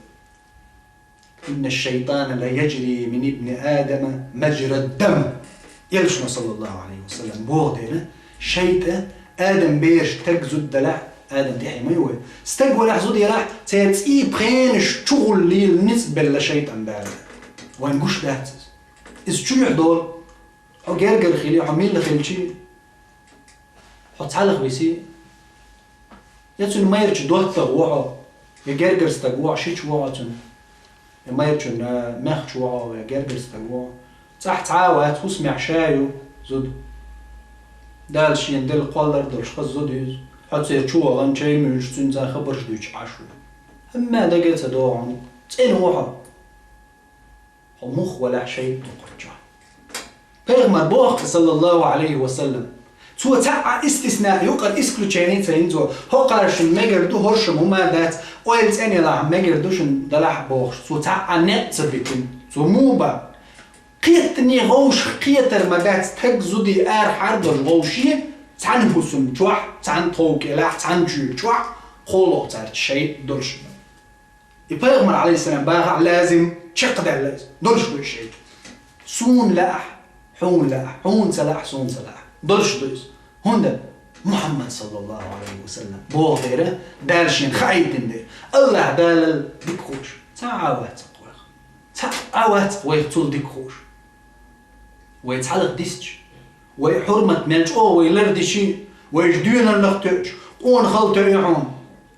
Инна шайтана ла яджри мин ибни Адама маджра дам. Элчано, саллаллаху алейхи ва саллям, боху дела, шайтӀа Адам бераш таг зуддалахь, Адам тӀехье ма ю вай. Стаг валахь, зуда ялахь, церан цӀий пхенаш чугӀулла лела ницкъ белла шайтӀан бала. Вайна гуш дац иза. Иза чу юьхь долу. Хьо гергара хили, хьо милла хилчи, хьо цхьалха виси, я цуьнан майрачу доттагӀа ву хьо, я гергара стаг ву хьо, шича ву хьо цуьнан, я майрачун, а, мехкачу ву хьо, я гергара стаг ву хьо. ЦӀахь цхьа а вац, хӀусамехь ша ю зуда. Дала шена делла кхоллар а долуш хаза зуда ю иза. Хьо церан чу вахана, чай муьйлуш, цуьнца хабарш дуьйцуш Ӏаш ву. ХӀумма дага а ца догӀу хьуна, цӀена ву хьо. Хьо муха валахь, шайтӀа ду кхоччохь. Пайхамар боху, саллаллаху алейхи ва саллам, цо цхьа а истисна, юкъара исключение ца йина цо, хӀокхара шуна мегар ду, хӀоршам хӀума дац, ойла цӀена ялахь мегар ду шуна далахь бохуш, цо цхьа а некъ ца битина. Цо муха бан? Кхеттане гӀовшах кхетар ма дац, стаг, зуда арахьара долу гӀовше, цхьана хӀусам чохь, цхьана тхов кӀелахь, цхьана чуьра чохь, кхолло цаьрца шайтӀа долуш. И пайхамар, алейхиссалам, бахахь лазим чекхдаьлла иза. Долуш ду и шайтӀа. Суна лаахь, хьуна лаахь, хьуна ца лаахь, суна ца лаахь. Долуш ду иза. ХӀунда? Мухьаммад, саллаллаху алейхи ва саллам, боху дера, Дала шена хаийтина дера. Аллах Далал дика хууш. Цхьа а вац-кх вайх. Цхьа а вац-кх вайх цул дика хууш. Вай цхьалха дисча, вай хьурмат мел чӀогӀа вай лардичи, вайша доьналлах тоьучу, къонахалла тоьу хьуна.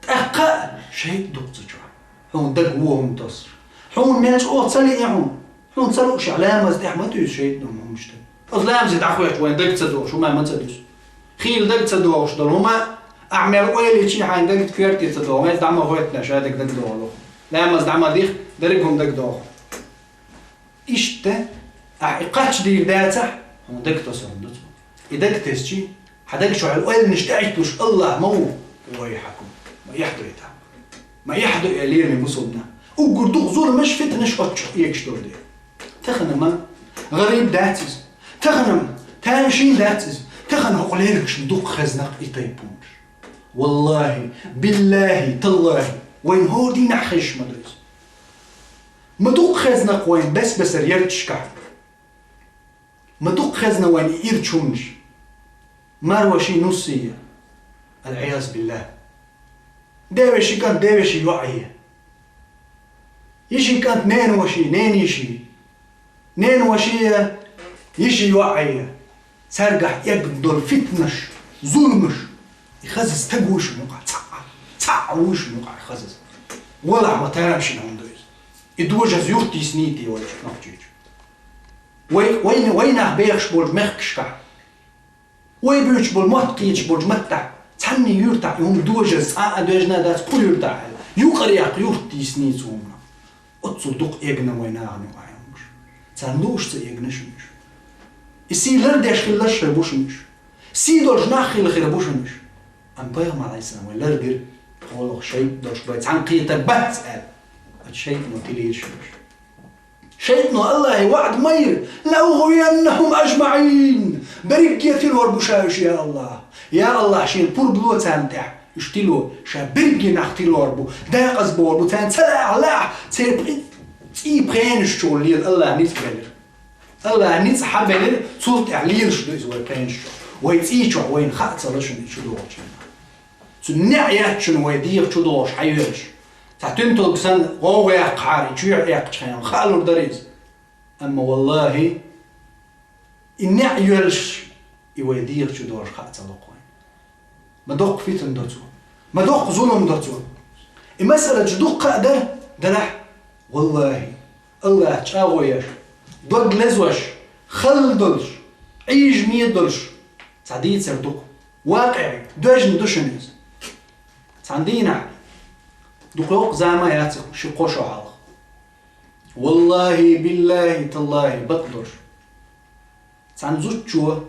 ТӀаккха а шайтӀа ду-кх цу чохь. Хьуна дага вон хӀума тосуш. Хьуна мел чӀогӀа ца лиъи хьуна. Хьуна ца луушехь, ламаз тӀехь ма туьйсу шайтӀано хӀуманаш тӀе. Оцу ламазе дӀахӀоьттича, вайн дага ца догӀуш хӀума ма ца дуьсу. Хийла дага ца догӀуш долу хӀума, ахь мел ойла йичи, хьайн дага коьрте ца догӀу, мел дӀа ма гӀоьттина, ша дага дага догӀу. Ламаз дӀа ма диха, дерриг хӀума дага догӀу. Иштта, ахь и кхаччадийр дацахь, хьуна дага тосур ду цо. И дага тесчи, хьан дага чохь ойланаш тӀеӀитталуш Аллах ма ву, вай хьакум, ма эхь ду и тӀаккха. Ма эхь ду и лераме бусулба нах. Уггар дукха зуламаш, фитнаш оццу чохь эгаш долу дела. Тахана-м гӀариб дац иза. Тахана-м тамашийна дац иза. Тахана хӀокху лерганашна дукха хезна-кх и тайпа хӀуманаш. Валлахи, биллахи, таллахи, вайна хӀора дийнахь хезаш ма ду иза. Ма дукха хезна-кх вайна бес-бесара ярташкахь. Ма дукха хезна вайна и ирча хӀуманаш. Марваший, нуссий. Ал-Ӏиязу биллах. Девешин кӀант, девешин йоӀ я. Йишин кӀант, ненаваший, ненайиший. Ненаваший, йишин йоӀ я. Цаьргахь эгна долу фитнаш, зуламаш. И хаза стаг вуй шуна юкъахь цхьаъ, цхьаъ вуй шуна юкъахь хаза. Валахь, ма тамашийна хӀума ду иза. И дожаза юрт йисний те вай Нохчийчу? Вай, вай, вай нах бехаш болчу мехкашкахь, вай буьйцуш болу мотт кхеташ болчу маттахь, цхьанне юьртахь и хӀума дожаза цхьа а доьжна дац кху юьртахь аьлла. Юкъара яккха юрт йисний цу хӀуманах. Оццул дукха эгна вай нахана юкъахь хӀуманаш. Царна лууш ца эгна шуна уьш. И сий лардеш хилла хир бу шуна уьш. Сий долуш нах хилла хир бу шуна уьш. Амма пайхамар, алейхиссалам, вай лардира, олух шайтӀа долуш вай цхьаьна кхетар бац аьлла. Оцу шайтӀано тилийра шуна уьш. ШайтӀано Аллахье ваӀда ма йира: «Ла угӀвияннахум ажмаӀин». Берриге тилор бу ша уьш, я Аллах. Я Аллах, шена пурба ло царна тӀехь. Уьш тило, ша берриге нах тилор бу, декъаза бор бу, царна ца лаахь, лаахь, церан пхи-, цӀий пхенаш чугӀулла лела Аллах ницкъ белира. Аллах ницкъ хьабелира, цул тӀаьхьа лелаш ду иза вай пхенаш чохь. Вай цӀий чохь вайна хаа ца ло шуна и чу догӀучу. Цу неӀ яц шуна вай дегӀа чу догӀуш хьайоьлуш. Цхьа туьнталг санна гӀовгӀа яккхахьара, и чоьхьа эккхачу хенахь хаалур дара иза. Амма, валлахи, и неӀ йоьлуш, и вай дегӀа чу догӀуш хаа ца ло-кх вайна. Ма доккха фитна до цо. Ма доккха зулам до цо. И масала чу дуккха а дара, дарахь, валлахи, Аллах чӀагӀо еш, дог лезош, хала долуш, Ӏийжаме долуш, цхьа дийцар ду-кх. Вакъиъ, доьжна ду шуна иза. Цхьана дийнахь, дукха йоккха зама яц ши-кхо шо хьалха. Валлахи, биллахи, таллахи, бакъдолуш. Цхьана зудчо,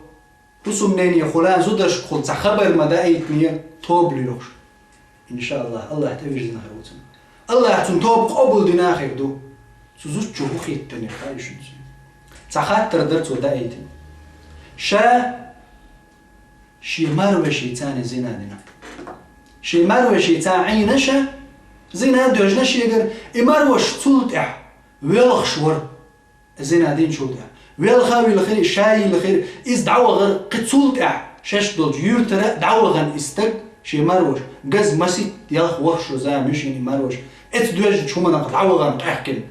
хӀусамнене хуьлу, зударшкахула цхьа хабар ма даийтине, тоба лоьхуш. Иншааллах, Аллах тӀевирзина хир ву цунна. Аллах цунна тоба къобалдина хир ду. Цу зудчо хӀун хеттарг хаьий шуна цуьнан? Цхьа хаттар дара цо даийтина. Ша шен марвешица зина дина. Шен марвешица Ӏийна ша, зина доьжна шегара, и марваш цул тӀаьхьа воьлхуш вара. Зина динчул тӀаьхьа. Велха а вилхира, ша а йилхира, иза дӀавахара, кхин цул тӀаьхьа шаьш долчу юьртара дӀавахана и стаг, Шен марваш, газ масит ялх ворхӀ шу зама ю шен и марваш. Эцу доьжначу хӀуманах дӀавахана къаьхкина.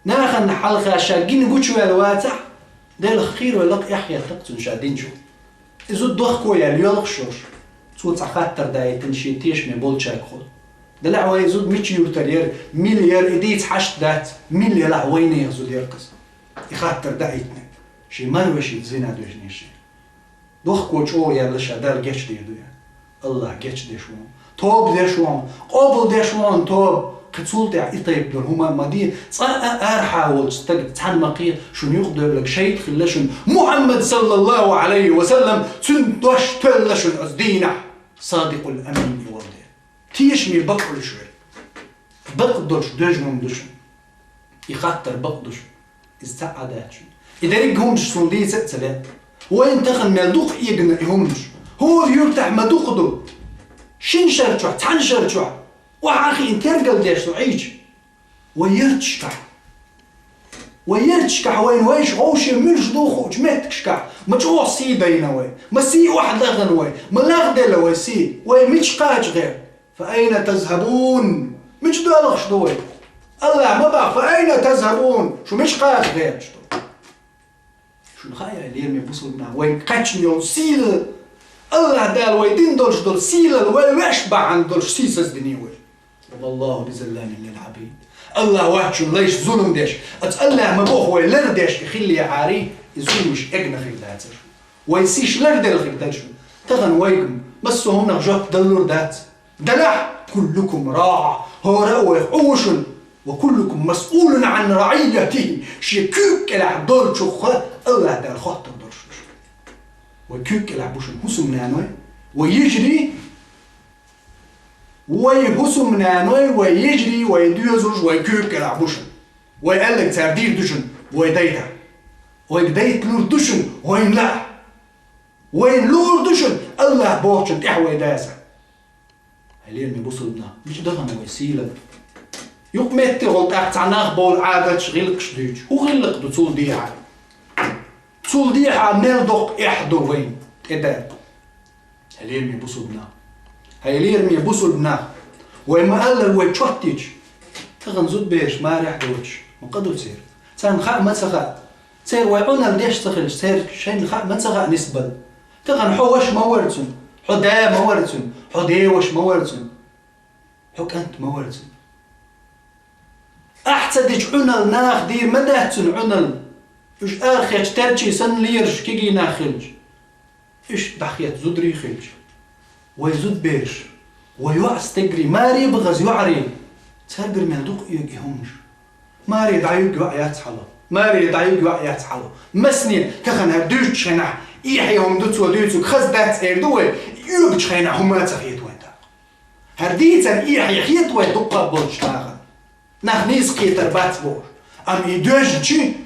Нахана хьалха ша гина гучуваьлла вацахь, Делах кхийра вай лакха эхь хетта-кх цунна ша динчух. И зуда дохко яьлла йоьлхуш йолуш, цо цхьа хаттар даийтина шен тешаме болчаьргахула. Делахь вай и зуда мича юьртара яра, мила яра, и дийца хьашт дац, мила елахь вайнехан зуда яра-кх иза. И хаттар даийтина. Шен марвашица зина доьжна шен. Дохко чӀогӀа яьлла ша Далла гечдийр ду я. Аллах гечдеш ву. Тоба деш ву. Къобал деш ву тоба. Кхин цул тӀаьхьа и тайпа долу хӀума а ма де. Цкъа а арахьа волчу стага цхьаьна ма кхе, шуна юкъадоьлларг шайтӀа хилла шуна. Мухьаммад саллаллаху Ӏалайхи ва саллам, цуьнан дош тоьлла шуна оцу дийнахь. Садикъул амин и волу дела. Тешаме бакъ долуш вай. Бакъ долуш доьжна хӀума ду шуна. И хаттар бакъ ду шуна. Иза цхьа а дац шуна. И дерриг хӀуманаш суна дийца а ца лаьа. Вайна тахана мел дукха эгна и хӀуманаш. ХӀора юьртахь ма дукха ду. Шина шар чохь, цхьана шар чохь. Охьа а хиъна тергал деш со Ӏийча. Вай ярташкахь. Вай ярташкахь вайна вайша вовше муьлш ду хуучу меттигашкахь. Ма чӀогӀа сий дайна вай. Ма сий охьадахана вай. Ма лагӀделла вай сий. Вай мича кхача гӀер? Фа айна тазхабун? Мича доьлхуш ду вай? Аллах ма бах, фа айна тазхабун? Шу мича кхача гӀерташ ду? Шуна хаьа, лераме бусулба нах, вайн кхаьчна йолу сийлалла, Аллах Дала вай дина долуш долу сийлалла, вай веш бахьана долуш сий саздиний вай. Ва ма Аллаху бизалламин лил Ӏабид. Аллах вац шуна лайш зулам деш, оцу Аллах ма боху вай лар деш и хилла яхьарий, и зуламаш эгна хир дацара шуна. Вай сийш ларделла хир дара шуна. Тахана вайга массо а хӀуманах жоп даллур дац. Делахь, куллукум раӀ, хӀора а вайх Ӏу ву шуна, ва куллукум масъулун Ӏан раӀийятихи, шен куьйга кӀелахь долчух Аллах Дала хоттур долуш ву шуна. Вай куьйга кӀелахь бу шуна хӀусамнаной, вай йижарий, вай хӀусамнаной, вай йижарий, вай доьзалш, вай куьйга кӀелахь бу шуна. Вай аьлларг цара дийр ду шуна, вай дайта. Вайга дайта лур ду шуна, вайна лаа. Вайна луур ду шуна, Аллах бохучун тӀехь вай даса. Хьай лераме бусулба нах, мича дахана вай сийлалла? ЮкъаметтигӀула тӀаккха цхьа нах бовла Ӏадаташ, гӀиллакхаш дуьйцу. ХӀун гӀиллакх ду цул дехьа? Цул дехьа мел доккха эхь ду вайна тӀедаьлла? Хьай лераме бусулба нах. Хьай лераме бусулба нах. Вай ма-аллара вай чоттийча, тахана зудбераш марехь доцуш, ма къа ду церан. Царна хаа ма ца хаьа. Церан вай Ӏуналла деш ца хилча, церан шайна хаа ма ца хаьа нисбала. Тахана хьо ваша ма вара цуьнан, хьо да ма вара цуьнан, хьо деваша ма вара цуьнан, хьо кӀант ма вара цуьнан. Ахь ца дича Ӏуналла наха дийр ма дац цуьнан Ӏуналла. Уьш арахецчу терчий санна лераш кегий нах хилча. Иштта дӀахетта зударий хилча. Вай зудбераш, вай йоӀ стегарий, маре бахаза йоӀарий, цаьргара мел дукха оьгу и хӀуманаш. Маре дӀаюг йоӀ яц хьало. Маре дӀаюг йоӀ яц хьало. Масане тахана хӀара дуьйцучу хенахь, эхье хӀума ду цо дуьйцург, хаза дац эр ду вай, оьгучу хенахь хӀума а ца хета вайн тӀаккха. ХӀара дийцар эхье хета вай дуккха а болчу нахана. Нах нийса кхетар бац бохуш. Амма и доьжначи,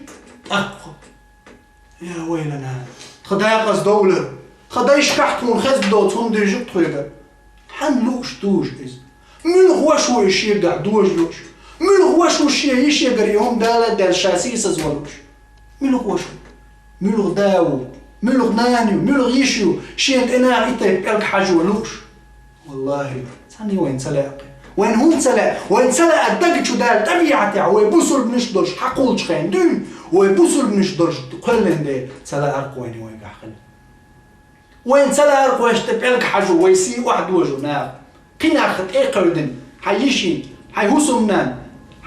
тӀаккха. Я вайлана, тхан дакъаза довлар, тхан дайшкахь тхуна хезна доцу хӀума дуьйжу-кх тхоьгара. Хьанна лууш, дужуш иза? Муьлха ваша ву и шегахь дожа лууш? Муьлха ваша ву шен йишегара и хӀума дала а даьлла ша сийсазвала лууш? Муьлха ваша ву? Муьлха да ву? Муьлха нана ю? Муьлха йиша ю? Шен тӀе наха и тайпа пӀелг хьажо лууш? Валлахи, цхьанне вайна ца лаьа-кх. Вайна хӀунда ца лаьа? Вайна ца лаьа даг чу даьлла тӀабиӀатехь, вай бусулбанаш долуш хьакхуллучу хенахь дуьйна, вай бусулбанаш долуш кхоьллина дела ца лаьа-кх вайна вайгахь хила. Вайна ца лаьа-кх вайшта тӀе пӀелг хьажо, вай сий охьадожо наха. Кхин нах тӀе а кхевдина, хьайн йишин, хьайн хӀусамнан,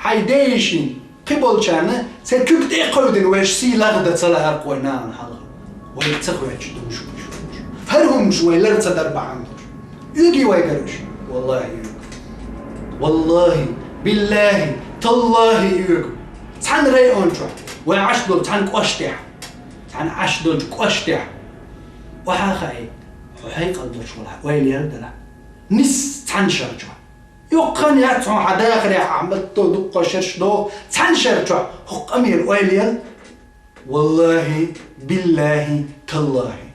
хьайн ден йишин, кхиболчарна церан куьг тӀе а кхевдина, вайша сий лагӀдан ца лаьа-кх вай нахана хьалха. Вайга ца хоьттуш ду уьш. ХӀара хӀуманаш вай лар ца дар бахьана долуш. Оьгий вайгара уьш? Валлахи, оьгу. Валлахи, биллахи, таллахи, оьгу. Цхьана район чохь, вай Ӏаш долу цхьана кӀоштехь, цхьана Ӏаш долчу кӀоштехь, охьа а хаийта, хьо хьекъал долуш валахь, ойла яра делахь. Нис цхьана шар чохь. Йоккха хан яц хьуна хьан дахарехь, ахь матто дуккха шерш доху, цхьана шар чохь хӀокху къамела ойла яла. Валлахи, биллахи, таллахи.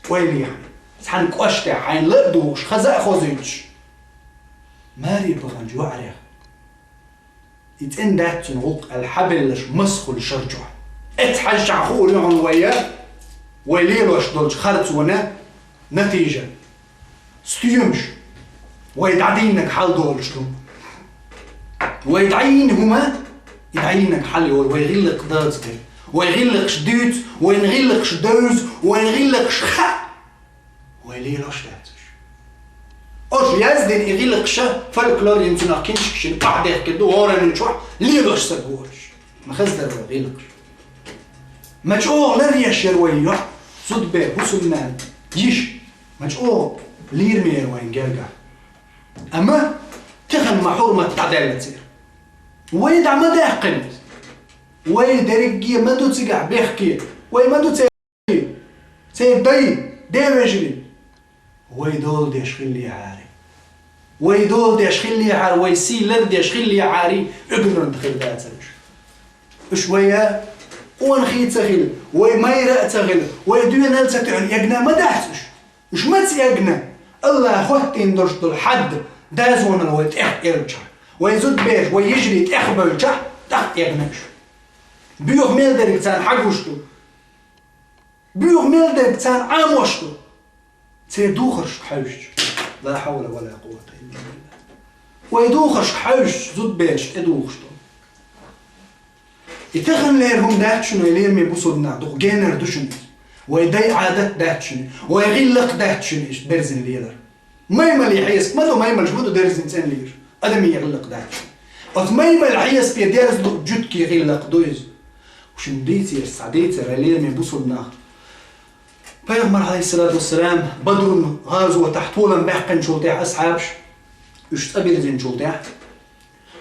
Ойла яхьа. Цхьана кӀоштехь хьайна ла а дугӀуш, хаза а хозуьйтуш. Маре баханчу йоӀарех. И цӀена дац цуьнан гӀуллакх аьлла хьабелларш масхула шар чохь. Эццахь хьаьжчахь хуур ю хьуна вай, вай лелош долчу харцонан натийжа. Стоьмаш. Вай дӀадийннаг хьал долаш ду. Вай дӀайийна хӀума, и дӀайийннаг хьал йолаш, вай гӀиллакх дацар. Вай гӀиллакхаш дувц, вайна гӀиллакхаш довз, вайна гӀиллакхаш хаа. Вай лелаш дац уж. Ош яздина и гӀиллакхаш фольклорин цунах киншкашин пахьдехкар ду, оран чохь лелаш саг волаш. Ма хаздар вай гӀиллакхаш. Ма чӀогӀа лар еш яр вай йоӀ, зудбер, бусулнан йиш. Ма чӀогӀа лийр ма яр вайн гергахь. Амма тахана ма хьурмат дӀадаьлла церан. Вай дӀа ма даьккхина. Вай дерриге ма ду цигахь бехке. Вай ма ду церан, церан дай, ден вежарий. Вай дола деш хиллехьара. Вай дола деш хиллехьара, вай сий лар деш хиллехьара, угран хир дацар уж. Уж вай къонахий ца хилла, вай майра а ца хилла, вай доьналла ца тоьхна эгна ма дац уж. Уж маца эгна? АллахӀа хӀоттийна долаш дола хьад дозанал вай тӀехъелчахь, вай зудбераш, вай йижарий тӀехбевлчахь, тӀаккха эгна уж. Боьха мел дерг царна хьагуш ду. Боьха мел дерг царна Ӏамош ду. Церан духаршка хьаьвсча. Ла хьавла ва ла къуввата илла биллахӀ. Вай духаршка хьаьвсча, зудбераш тӀедухаш ду. И таханлера хӀума дац шуна, вай лераме бусулба нах, дукха генара ду шуна иза. Вай дай Ӏадат дац шуна, вай гӀиллакх дац шуна иштта берзина лелар. Маймале хьесап ма ду, маймалаш ма ду дерзина цӀена лелаш. Адамийн гӀиллакх дац шуна. Оцу маймале хьесапе дерза ду, жуьгтийн гӀиллакх ду иза. Шуна дийцараш, схьадийцар, вай лераме бусулба нах. Пайхамар, Ӏалайхиссалату вассалам, Бадрун гӀазотехь толам баьккхинчул тӀехьа асхьабаш, уьш цӀа бирзинчул тӀехьа,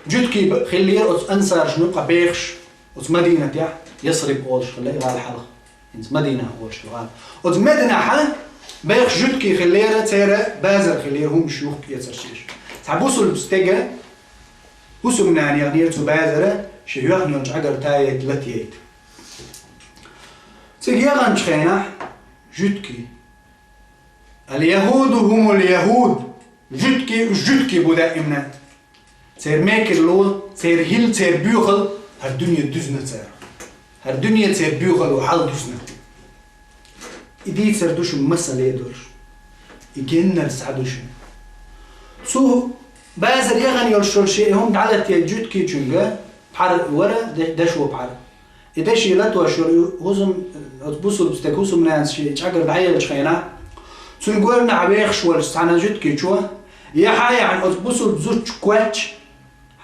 жуьгтий б-, хиллера оцу ансаршна юкъахь бехаш, оцу Мадинатехь, Ясриб олуш хилла и гӀала хьалха. ХӀинца Мадина олуш хилла гӀала. Оцу Мадинахь бехаш жуьгтий хиллера, церан базар хиллера, хӀуманаш юхкуэцарш еш. Цхьа бусулба стеган хӀусамнана яхнера цу базара, шен йоьхна йолчу Ӏагар тайайта латайайта. Цига яханчу хенахь жуьгтий. Ал-яхӀуду хӀумул-яхӀуд. Жуьгтий, уьш жуьгтий бу даимна. Церан мекарло, церан хӀилла, церан боьхалла, хӀара дуьне дуьзна цара. ХӀара дуьне церан боьхалло хьалдуьзна. И дийцар ду шуна масале а долуш. И геннара схьа ду шуна. Цу базар яхана йолуш йолу шен и хӀума дӀалатайайта жуьгтичуьнга пхьар вара, де-, дашо пхьар. И даши латош йолу хӀусам, оцу бусулба стеган хӀусамнанас шен чӀагара дӀаеллачу хенахь, цуьнан гонахь вехаш волчу цхьана жуьгтичо, яхьа яхьна оцу бусулба зудчу коч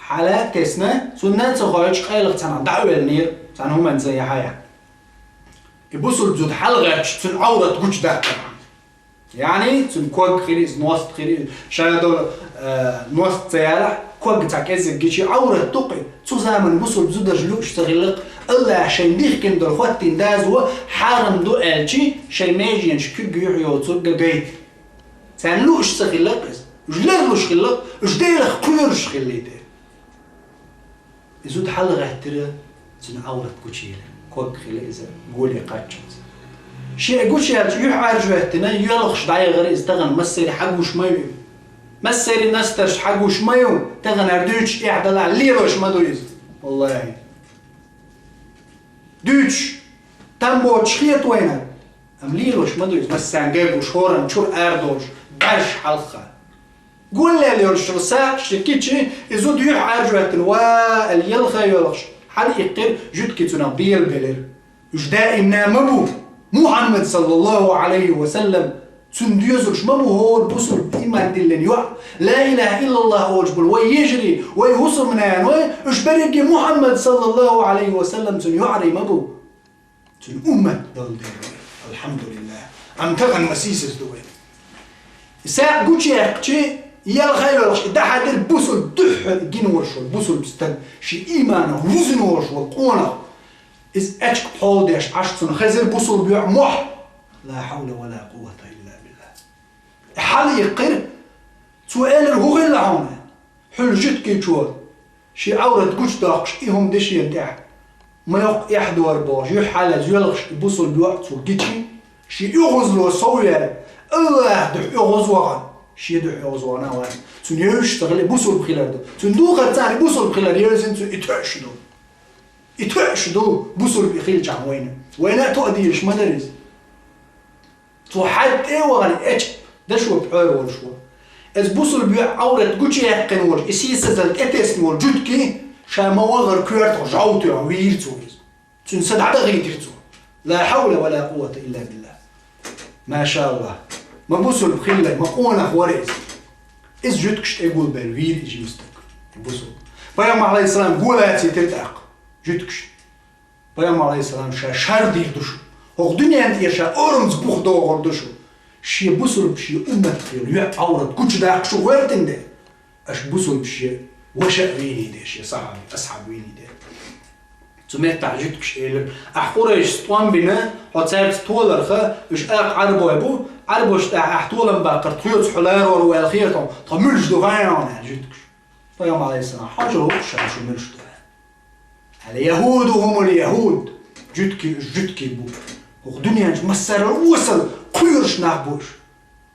хьала а тесна, цунна а ца хоуьйтуш, къайлаха цхьанхьа дӀа а воьллинера, цхьана хӀуманца яхьа яхьна. И бусулба зуда хьалагӀаьттича, цуьнан Ӏоврат гучудаккхар. Яъни, цуьнан ког хир иза, ност хир иза, ша долу, э, ност ца ялахь, ког цхьа кӀеззиг гичи Ӏоврат ду-кх и. Цу заманан бусулба зударша лууш ца хилла-кх, АллахӀа шайна дихкина долу хӀоттийна доза хьарам ду аьлчи, шайн меженаш куьг юьхь йоцург гайта. Царна лууш ца хилла-кх иза. Уьш ларлуш хилла-кх, уьш Делах кхоьруш хилла-кх. И зуда хьалагӀаьттира, цуьнан Ӏоврат гучуйийла. Ког хилла иза, голе кхаччалц. Шен гучуяьлча, юьхь Ӏаьржа хӀоьттина, йоьлхуш дӀаяхара иза, тахана массаре хьагуш ма ю. Массаре настарш хьагуш ма ю, тахана хӀара дуьйцуш эхь далахь, лелош ма ду иза. ВаллахӀи. Дуьйцуш там боцуш хета вайна, амма лелош ма ду иза. Массарна гайгуш, хӀоранна чуьра арадолуш, бӀаьргаш хьалха. Гуллел йолуш йолу сагӀа ши кичи, и зуда юьхь Ӏаьржа хӀоьттина, ва аьлла, ялха а йоьлхуш, хьала иккхира, жуьгти цунах белабелира. Уьш даимна ма бу, Мухьаммад, саллаллаху Ӏалайхи ва саллам, цунна доьзалш ма бу хӀора бусулба, иман диллина йоӀ, ла илаха иллаллах олуш болу вай йижарий, вай хӀусамнаной, уьш берриге Мухьаммад, саллаллаху Ӏалайхи ва саллам, цуьнан йоӀарий ма бу. Цуьнан уммат долу дела вай, алхьамдулиллах. Амма тахана ма сийсаз ду вай. И сагӀа гучуяьккхичи, ялха а йоьлхуш, и дӀахьаьдира бусулба дуьххьара гина волуш волу бусулба стаг, шен ийманах вуьзна волуш волу къонах. Иза аьчка пхьол деш Ӏаш цунна хезира бусулба йоӀа мохь. Ла хьавла ва ла къуввата илла биллах. Хьала иккхира, цо элира: «ХӀун хилла хьуна?» Хьуьлла жуьгтичо, шен Ӏоврат гучудоккхуш, и хӀума дешена тӀехь, ма йоккха эхь дора бохуш, юьхь хьалаза йоьлхуш, и бусулба йоӀ цо гичи, шен оьгӀазло сов яьлла, АллахӀан дуьхьа оьгӀаз вахана, шен дуьхьа оьгӀаз вахана а вац. Цунна евзаш ца хилла, и бусулба хилар ду. Цуьнан духар царна и бусулба хилар евзина, цуьнан и тоьаш ду. И тоьаш ду, бусулба и хилчахь вайна. Вайна а тоъа дезаш ма дара иза. Цо хьаьдда тӀе а вахана, эчп, Дашо пхьор волуш ву. Иза бусулба йоьӀан Ӏаврат гучуяьккхина волчу, и сийсазалла тӀетесна волу жуьгтиг, ша ма вахара коьртах жӀовта йоьхна вийра цо иза. Цуьнан са дӀадахийтира цо. Ла хьавла ва ла къуввата илла биллахӀ. Ма ша Аллах. Ма бусулба хилла, ма къонах вара иза. Иза жуьгтигаш тӀе гулбелла вийра и жима стаг. Бусулба. Пайхамар, Ӏалайхиссалам, гулбаьлла цитира тӀаккха жуьгтигаш. Пайхамар, Ӏалайхиссалам, ша шардийр ду шу. ХӀокху дуьненна тӀера ша орамца бух дохур ду шу. Шен бусулба, шен уммат хилла йоьӀан Ӏаврат гучудаккха шу гӀоьртина де. Аша бусулба шен ваша а вийний де, шен сахьаба, асхьаб вийний де. Цу меттехь жуьгтигаш элира: «Ахь къурайшашца тӀом бина, хьо цаьрца толарх, уьш акха Ӏарбой бу, Ӏарбошна тӀехь ахь толам баккхарх тхоьца хьо ларор ву аьлла хета хьуна, тхо муьлш ду вайн хьуна», — аьлла жуьгтигаш. Пайхамар, Ӏалайхиссалам, хьожур ву ша шу муьлш ду аьлла. Ал-яхӀуду хӀумул яхӀуд. Жуьгтий, уьш жуьгтий бу. ХӀокху дуьненчу массарал осал кхоьруш нах бу уьш.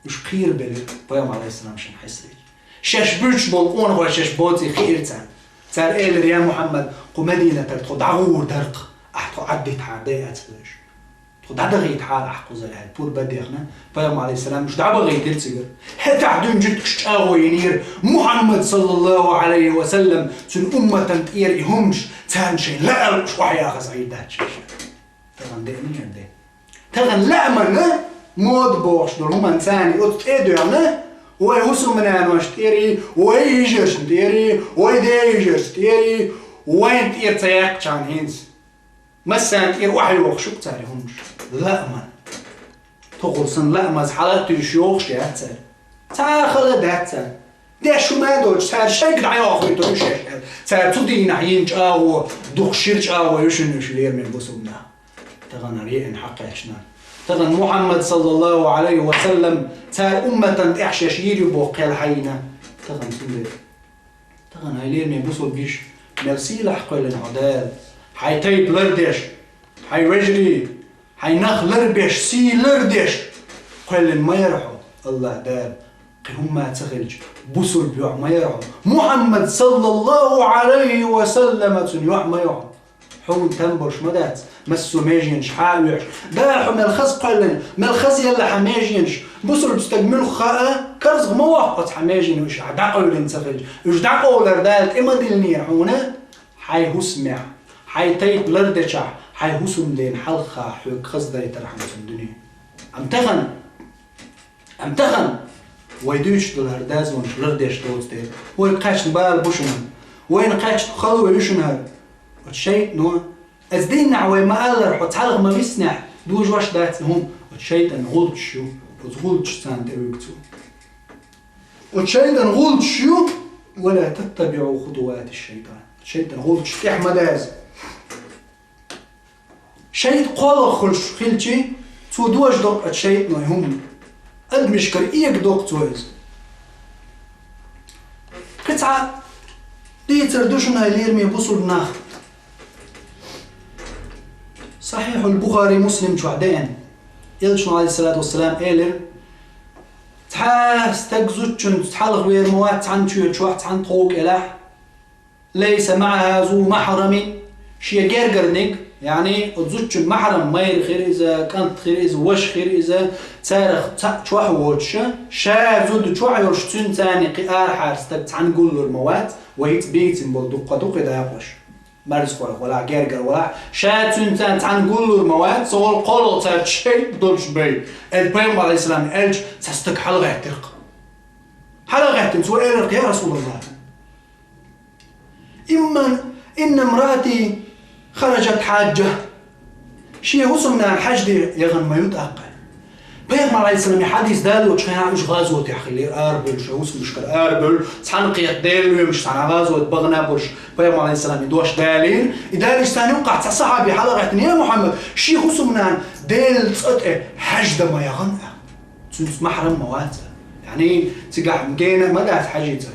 Уьш кхерабелира Пайхамар, Ӏалайхиссалам, шен хьесарийча. Шаьш буьйцуш болу къонахой шаьш боций хиира царна. Цара элира: «Я Мухьаммад, кху Мадинатара тхо дӀагӀур дара-кх, ахь тхо Ӏаддитахьара дай ацахьара уьш. Тхо дӀадахийтахьара ахь кхузара», — аьлла, пурба а дехна, Пайхамар, Ӏалайхиссалам, уьш дӀа а бахийтира цигара. ХӀетахь дуьйна жуьгтигаш чӀагӀо йинера, Мухьаммад, саллаллахӀу Ӏалайхи ва саллам, цуьнан умматана тӀера и хӀуманаш, царна шайн лаьа лууш охьаяхаза Ӏийр дац шаьш. Тахана деана хӀара де. Тахана лаьмана мода бохуш долу хӀуманца оцу тӀе а доьгӀна, вай хӀусамнаношна тӀера, вай йижаршна тӀера, вай ден йижаршна тӀера, вайна тӀера ца яьккхичхьана хӀинца. Массарна тӀера охьайохуш ю-кх цара и хӀуманаш. Лааман. Тохула санна лаамаза хьала а туьйсуш йохуш яц цара. Цхьа а хала а дац цара. Деш хӀума а доцуш, цара шайга дӀайохуьйтур ю шаьш аьлла. Цара цу дийнахь йина чӀагӀо, дукха шира чӀагӀо ю шуна уьш, лераме бусулба нах. Тахана хӀара еана хьакхаьчна. Тахана Мухьаммад, саллаллахӀу Ӏалайхи ва саллам, цара умматана тӀехь шаьш йийр ю боху кхел хьайина. Тахана цундела. Тахана, хьайн лераме бусулба йиша, мел сийлахь кхоьллина хьо Дала. Хьайн тайпа лардеш, хьайн вежарий, хьайн нах ларбеш, сий лардеш кхоьллина ма яра хьо АллахӀ Дала. Кхин хӀумма ца хилча, бусулба йоӀ ма яра хьо. Мухьаммад, саллаллахӀу Ӏалайхи ва саллама, цуьнан йоӀ ма ю хьо. Хьуна там болуш ма дац, массо а меженаш хьа а оьхуш. Да, хьо мел хаза кхоьллина, мел хаза елла хьан меженаш. Бусулба стаг муьлхха а карзах ма воккху оцу хьан меженаш, уьш ахь дӀакъевлина ца хилча. Уьш дӀакъовлар Дала тӀе ма диллинера хьуна, хьайн хӀусамехь, хьайн тайпа лардечохь, хьайн хӀусамдена хьалха хьоьга хаза дайтархьама цуьнан дуьне. Амма тахана, Амма тахана вай дуьйцуш долу хӀара дозанаш лардеш доцу дела, вайга кхаьчна бала бу шуна. Вайна кхаьчна хало ю шуна хӀара. Оцу шайтано, аса дийнахь вай ма-аллара, хьо цхьалха ма виснехь, дожош дац и хӀума, оцу шайтан гӀулчаш ю, оцу гӀулчаш царна тӀе вуьгу цо. Оцу шайтан гӀулчаш ю, «Ва ла таттабиӀу хутувати шайтан». Шайтан гӀулчаш тӀехь ма даза. Шайтан кхоалгӀа хуьлуш хилчи, цо дожадо оцу шайтано и хӀума. Адамашкара эгадо-кх цо иза. Кхин цхьа дийцар ду шуна, хьайн лераме бусулба нах. Сахьихьул Бухари, Муслим чохь деана. Элчано, Ӏалайхиссалату вассалам, элира: «Цхьа стаг зудчуьнца цхьалха вер ма вац цхьана чоь чохь, цхьана тхов кӀелахь». «Лайса маӀахӀа зу махьрамин», шен гергарниг, яъни оцу зудчун махьрам, майра хир иза, кӀант хир иза, ваша хир иза, царах цхьаъ чохь а воцуша, ша зуда чохь а йолуш, цуьнца цхьаьна кхин арахьара стаг цхьаьна гуллур ма вац, вай хӀинца бийцина болу дуккха ду кхин дакъош. Марзхой валахь, гергара валахь, ша цуьнца цхьаьна гуллур ма вац, цо волу кхоалгӀа цаьрца шайтӀа долуш бен. Элча пайхамар, Ӏалайхиссалам, элча цхьа стаг хьалагӀеттира-кх. ХьалагӀеттина, цо элира-кх: «Я РасулаллахӀ, имма инна мраати хараджат хьаджа». Шен хӀусамнана хьаьж де яхана ма ю тӀаккха. Пайхамар, Ӏалайхиссалам, и хьадис далочу хенахь уьш гӀазотехь хиллера, арабевлла, шайн хӀусамашкара арабевлла, цхьаьна кхетта Делан лоьмаш цхьаьна гӀазота бахана а болуш, пайхамар, Ӏалайхиссалам, и дош далийра. И далийча царна юккъахь цхьа сахьаби хьалагӀеттина: «Я Мухьаммад, шен хӀусамнана Делан цӀа тӀе хьаьж дан ма яхана ахь. Цуьнца махьрам ма вац». Яъни цигахь гена а ма дац хьаьжцӀа.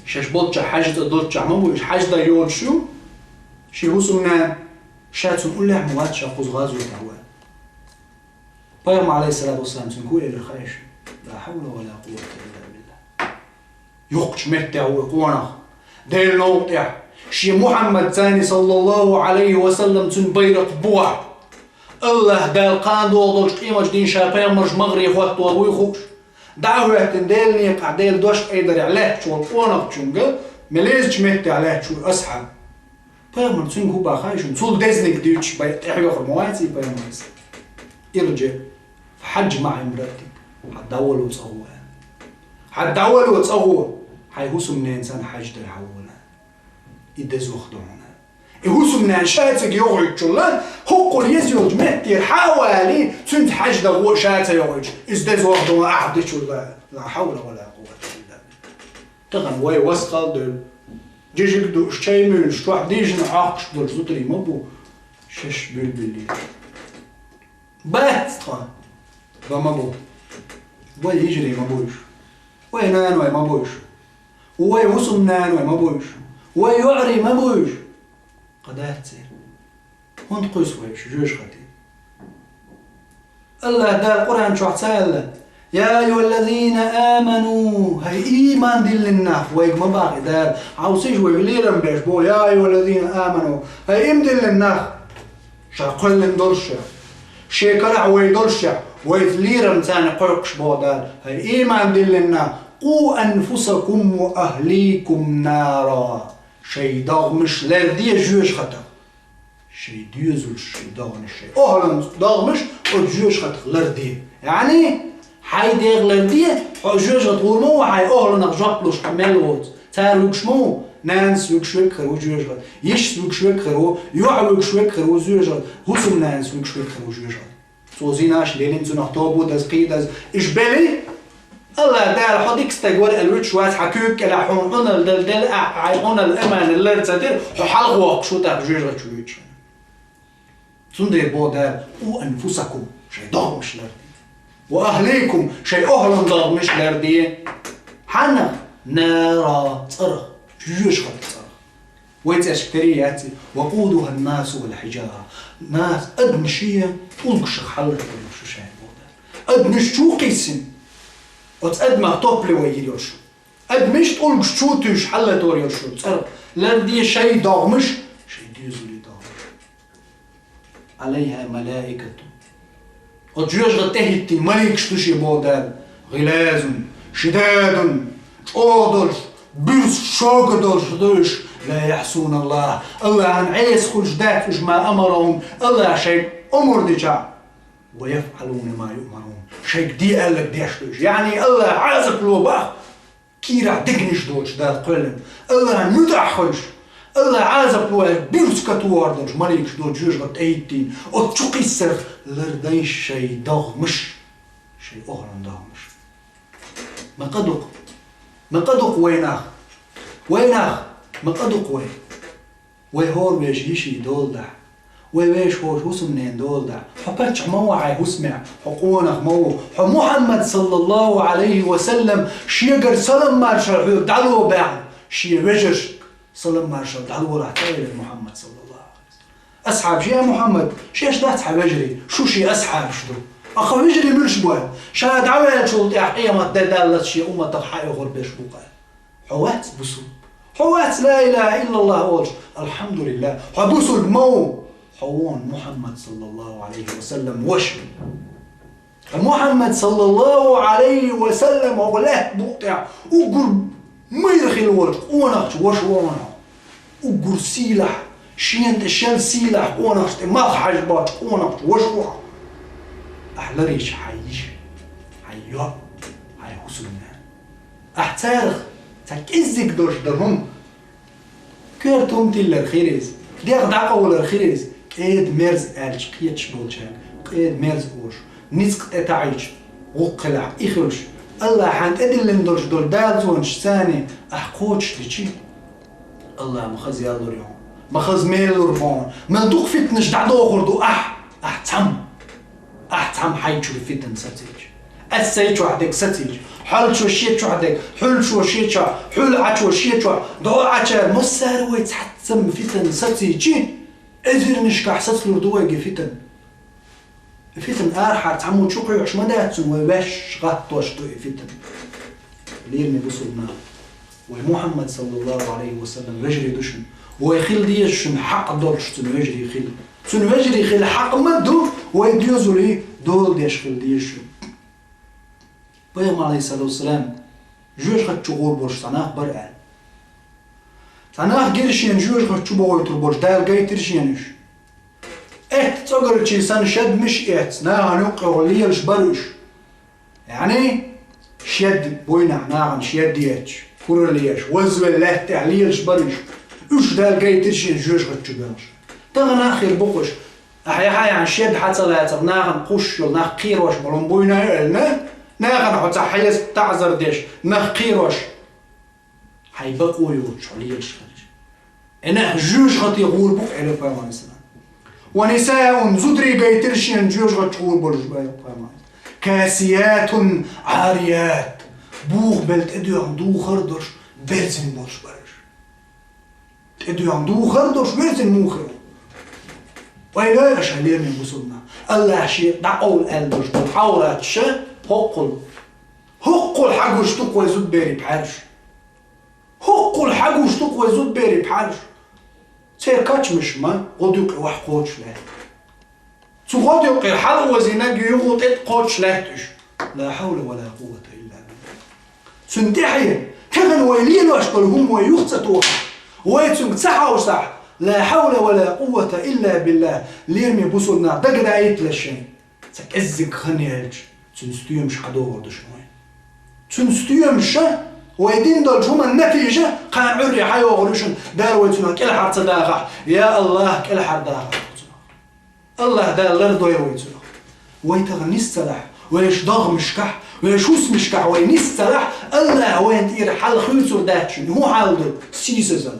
Шаьш болччохь хьаьжцӀа долччохь ма бу, уьш хьаьж дан йолуш ю. Шен хӀусамнана, ша цунна уллехь ма вац, ша кхуза гӀазотехь ву. Пайхамар, Ӏалайхиссалату вассалам, цуьнга хӀун элира хаьий шуна? Ла хьавла ва ла къуввата илла биллахӀ. Юхкучу меттехь ву и къонах. Делан новкъа тӀехь шен Мухьаммад царна, саллаллахӀу Ӏалайхи ва саллам, цуьнан байракх бухахь. АллахӀ Дала кхана догӀу долчу къематдийнахь ша пайхамарш магӀаре хӀотто вуй хууш. ДӀа а хӀоьттина, Делан некъахь, Делан дош айдарехь лаьтташ волу къонахчуьнга, мел езачу меттехь лаьтташ ву асхьаб. Пайхамар цуьнга хӀун боху хаьий шуна? Цул дезаниг дуьйцуш бен тӀехьоьхур ма вац и пайхамарца. Ирджи, фахьажжи маӀа имраатик. Хьан дӀавало цӀа гӀо аьлла. Хьан дӀавало цӀа гӀо. Хьайн хӀусамненацарна хьаьж дара хьан вона. И дезох ду хьуна. И хӀусамнана ша цига йогӀуьйтучул, хӀокхул еза йолчу меттера хьа а валий, цуьнца хьаьж дан гӀо ша ца йогӀуьйтуш, иза дезох ду хьуна ахь дичул. Ла хьавла ва ла къуввата илла билла. Тахана вай васхал а девлла, жижиг а дуъуш, чай а муьйлуш, чохь дийшина хьокхуш долу зударий ма бу, шаьш буьйлабеллийча. Бац тхо, бан ма бу. Вай йижарий ма бу уьш. Вай наной ма бу уьш. Вай хӀусамнаной ма бу уьш. Вай йоӀарий ма бу уьш. Кхин дац церан. ХӀунда кхуьйсу вай уьш жоьжахатин? АллахӀ Дала Къуръан чохь ца аьлла: «Я айюхаллазина аману», хӀай ийман диллина нах, вайга ма боху и Дала. Хьовсийша, вайга лерам беш боху: «Я айюхаллазина аману», хӀай ийман диллина нах. Ша кхоьллина доллушехь, шен карахь вай доллушехь, вайца лерам царна кхойкхуш боху Дала: «ХӀай ийман диллина нах, къу анфусакум ва ахликум нара». Шайн догӀмаш ларде жоьжахатах. Шайн доьзалш, шайн догӀмаш, шайн охӀланца догӀмаш оцу жоьжахатах ларде. Яъни, хьайн дегӀ ларде, хьо жоьжахатах гӀур ма ву, хьайн охӀланах жоп луш хьо мел воцу. Цара вуьгуш ма ву, нанас вуьгуш верг хир ву жоьжахатах, йишас вуьгуш верг хир ву, йоӀ вуьгуш верг хир ву жоьжахатах, хӀусамнанас вуьгуш верг хир ву жоьжахатах. Цо зинаш лелийна, цунах тоба даза, кхин даза, уьш белий, АллахӀ Дала хьо дика стаг вара аьлла вуьтуш вац, хьан куьйга кӀелахь хьуна Ӏуналла дала делла, ахь хьайн Ӏуналла аманал лар ца дира, хьо хьалхавоккхуш ву тӀаккха жоьжахати чу вуьйцуш. Цундела боху Дала: «Къу анфусакум», шайн догӀмаш ларде. «Ва ахликум», шайн охӀлан догӀмаш ларде. Хьаннах? «Нара», цӀарах, жоьжахатин цӀарах. Вай цӀерашка тера яц и: «Ва къудухан-насу вал-хьиджара». Нас, адамаш, тӀулгашах хьаллатор йолуш ю шайн боху Дала. Адамаш чу кхиссина. Оцу адамах топливо йийр йолуш ю. Адамаш тӀулгаш чу туьйсуш хьаллатор йолуш ю. ЦӀарах ларде шайн догӀмаш, шайн доьзалан догӀмаш. «Ӏалайха малаикатун». Оцу жоьжахатин тӀе хӀиттина маликаш ду шен боху Дала. «Гъилазун, шидадун», чӀогӀа долуш, буьрса шога долуш ду уьш. «Ла яӀсуналлахӀа», АллахӀан Ӏеса хуьлуш дац уьш, «ма амарахӀум», АллахӀа шайга омра дича. «Ва яфӀалуна ма юъмарун», шайга де аьлларг деш ду уьш. Яъни АллахӀ Ӏазап ло бах. Кийрахь дегнаш доцуш Дала кхоьллина, АллахӀан муьтӀахь хуьлуш, АллахӀ Ӏазап ло аьлла буьрса катохур долуш маликаш ду жоьжахатин тӀе хӀиттина, оцу чу кхиссарх лардеш шайн догӀмаш, шайн охӀлан догӀмаш. Ма къа ду-кх, ма къа ду-кх вай нах, вай нах, ма къа ду-кх вай. Вай хӀора вешан йишин дола дахь, вай вешан хӀора хӀусамненан дола дахь. Хьо паччахь ма ву хьайн хӀусамехь, хьо къонах ма ву. Хьо Мухьаммад, саллаллахӀу Ӏалайхи ва саллам, шегара салам-маршалла хьоьга дӀало баьхна шен вежаршка салам-маршалла дӀалолахь ца элира Мухьаммад, саллаллахӀу Ӏалайхи ва саллам. Асхьабаш: «Я Мухьаммад, шаьш дац хьан вежарий, шу шен асхьабаш ду. Ахьа вежарий муьлш бу?» Ша дӀаваьллачул тӀаьхьа къемат де даллалц шен умматах хьаоьхур берш бу-кх. Хьо вац бусулба. Хьо вац ла илахӀа иллаллахӀ олуш. АлхьамдулиллахӀ. Хьо бусулба ма ву. Хьо ву Мухьаммад, саллаллахӀу Ӏалайхи ва саллам, ваша. Хьо Мухьаммад, саллаллахӀу Ӏалайхи ва саллам, хӀокху лаьтта букъа тӀехь уггар майра хила волчу къонахчу ваша ву хьо. Уггар сийлахь, шена тӀе шел сийлахь къонахчу тӀе малх хьажа боцчу къонахчу ваша ву хьо. Ахьа ларийча хьайн йиша, хьайн йоӀ, хьайн хӀусамнана. Ахьа царах цхьа кӀеззиг долуш дан хӀума. Коьрта хӀума тиллар хир иза, дегӀ дӀакъовлар хир иза, кӀеда-мерза аьлча кхеташ болчаьрга кӀеда-мерза олуш, ницкъ тӀетаӀийча, гӀуллакх хилахь и хуьлуш, АллахӀан тӀедиллина долуш долу дазонаш царний ахьа кхочушдичи, АллахӀа ма хаза ял лур ю хьуна, ма хаза мел лур бу хьуна, мел дукха фитнаш дӀадохур ду ахьа, ахьа цхьамма. Ахьа цхьамма хьайн чуьра фитна сацийча, ас сайн чохь дерг сацийча, хьоьллачо шен чохь дерг, хьуьллачо шен чохь, хьуьлла Ӏачо шен чохь, дӀо Ӏачара массара вай цхьаццамма фитна сацийчи, эзарнашкахь сацалур ду вайга фитна. И фитна арахьара цхьаммо чу кхоьхьуш ма дац цунна, вай ваьш гӀаттош ду и фитна. Лераме бусулба нах, вай Мухьаммад, саллаллахӀу Ӏалайхи ва саллам, вежарий ду шуна. Вай хила деза шуна хьакъ долуш цуьнан вежарий хила. Цуьнан вежарий хила хьакъ ма ду, вай доьзале дола деш хила деза шуна. Пайхамар, алейхиссалату вассалам, жоьжахати чу гӀур болуш цхьа нах бара аьлла. Цхьа нах гира шена жоьжахати чу бохуьйтур болуш, Дала гайтира шена уьш. Этта цӀогарчий санна шед миш эцна, нахана юккъехула лелаш бара уьш. Яъни, шед буйнахь нахана шед ечаш, куралла еш, вазвелла лаьтта тӀехь лелаш бара уьш. Уьш Дала гайтира шена жоьжахати чу боьлхуш. Тахана а хир бу-кх уьш. Ахьа яхьа яхьа шед хьа ца лацар, нахана кхуссуш йолу нах кхерош болу буйна ю аьлла, нахана хьо ца хьеста таӀзар деш, нах кхерош. Хьайн бакъо йоцуш хьо лелаш хилча. Э, нах жоьжахати гӀур бу-кх аьлла пайхамарна. Ва нисаун, зударий гайтира шена жоьжахати чу гӀур болуш бу аьлла пайхамарна. Касиятун Ӏарият. Бухабелла тӀедоьгӀна духар долуш, берзина болуш бара уьш. ТӀедоьгӀна духар долуш, берзина муха ю? Вай лоьра ша лераме бусулба нах. Аллахь шен дӀакъовла аьлла долуш долу Ӏавраташ хӀоккхул. ХӀоккхул хьагуш ду-кх вай зудберийн пхьаьрш. ХӀоккхул хьагуш ду-кх вай зудберийн пхьаьрш. Церан качамаш ма гӀо ду-кх и охьа кхочуш лаьтта. Цу гӀодаюккъера хьала озийнарг юха тӀе кхочуш лаьтта уьш. Ла хьавла ва ла къуввата илла билла. Цунна тӀаьхье, тахана вай лелош долу хӀума вай юха ца тохахь, вай цуьнга ца хьовсахь, ла хьавла ва ла къуввата илла билла, лераме бусулба нах, дагадаийталаш шайн. Ца кӀеззиг хан яьлча, цуьнан стоьмаш хьадогӀур ду шуна вайн. Цуьнан стоьмаша, вай дина долчу хӀуманна натийжа, кхана Ӏуьйре хьайогӀур ю шуна, Дала вай цунах кӀелхьара ца дахахь, я Аллахь, кӀелхьара дахахь цунах. Аллахь Дала лардойла вай цунах. Вай тахана нис ца лахь, вайш догӀмашкахь, вайш хӀусамашкахь вай нис ца лахь, Аллахь вайна тӀера хьал хуьйцур дац шуна. ХӀун хьал ду? Сийсазалла.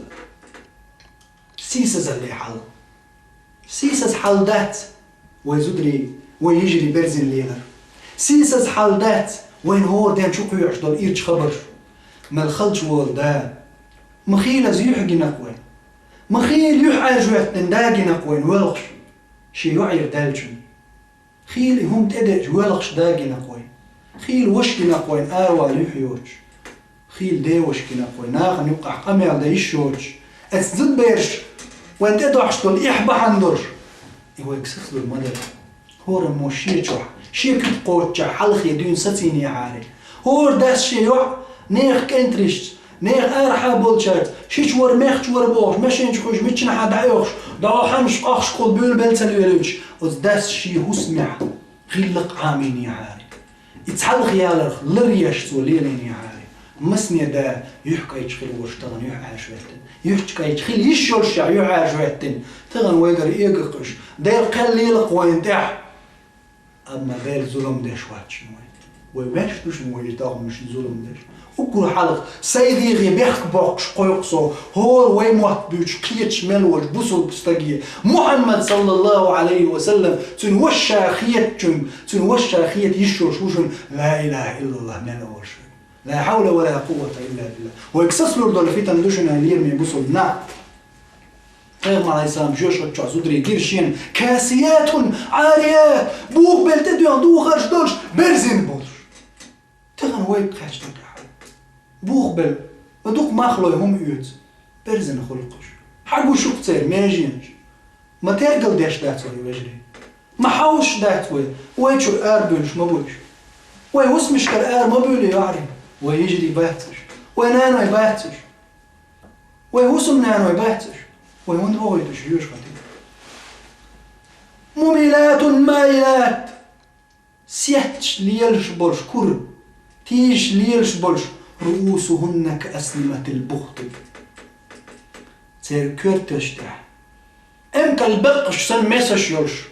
Сийсазалле хьал. Сийсаз хьал дац вай зударий, вай йижарий берзина лелар. Сийсаз хьал дац вайна хӀора ден чу кхоьхьуш долу ирча хабарш. Мел халчу волу да. Ма хийла иза юьхь гина-кх вайн. Ма хийла юьхь Ӏаьржа хӀоьттина да гина-кх вайн воьлхуш. Шен йоӀера даьллачун. Хийла и хӀума тӀедеъча воьлхуш да гина-кх вайн. Хийла ваша гина-кх вайн аравала юьхь йоцуш. Хийла деваша гина-кх вайн нахана юккъахь къамел дан йиш йоцуш. Эцу зудбераш вайн тӀедохьуш долу эхь бахьана долуш. И вайга сацалур ма дара. ХӀораммо шен чохь, шен куьг кхоччехь хьалхе дуьйна сацийнехьара. ХӀора дас шен йоӀ нехан кӀентаршца, нехан арахьа болчаьрца, шича вара, мехча вара бохуш, машен чу хуьйжуш, миччанхьа дӀаоьхуш, дӀо хьанаш къохкуш кхул буьйлабелла ца лелуьйтуш, оцу дас шен хӀусамехь гӀиллакх Ӏамийнехьара. И цхьалха яларх лар еш цо лелийнехьара. Масане да юьхь кӀайчу хила волуш тахана юьхь Ӏаьржа хӀоьттина. Юьхь кӀайчу хила йиш йолушехь юьхь Ӏаьржа хӀоьттина. Тахана вайгара эгакх уьш. Дела кхел лелакх вайна тӀехь. Амма Дела зулам деш вац шуна вай. Вай ваьш ду шуна вай и догӀмашна зулам деш. Уггар хьалха сайн дегӀе бехк боккхуш кхойкху со, хӀора вай мотт буьйцуш кхеташ мел волчу бусулба стаге, Мухьаммад саллаллаху Ӏалайхи ва саллам, цуьнан ваша хетачуьнга, цуьнан ваша хета йиш йолуш ву шуна ла илаха иллаллах мел олуш. Ла хьавла ва ла къуввата илла билла. Вайга сацалур долу фитан ду шуна, лераме бусулба нах. Пайхамар, алейхиссалам, жоьжахати чохь зударий гира шена, касиятун, Ӏарият, бухабелла тӀедоьгӀна духарш долуш, берзина болуш. Тахана вайга кхаьчна тӀехь. Бухабелла, ма дукха мах лой хӀума оьцу, берзина хуьлу-кх уьш. Хьагуш ю-кх церан меженаш. Ма тергал деш дац вай, вежарий. Ма хьовсуш дац вай, вай чуьра арабуьйлуш ма бу уьш. Вай хӀусамашкара ара ма буьйлу, йоӀарий. Вай йижарий бац уьш. Вай наной бац уьш. Вай хӀусамнаной бац уьш. Вай хӀунда вохуьйту уьш жоьжахати? Мумилатун маилат. Сетташ лелаш болуш кура, тийжаш лелаш болуш, руусухунна ка асниматил бухти. Церан коьрташ тӀехь эмкал беккъаш санна месаш йолуш,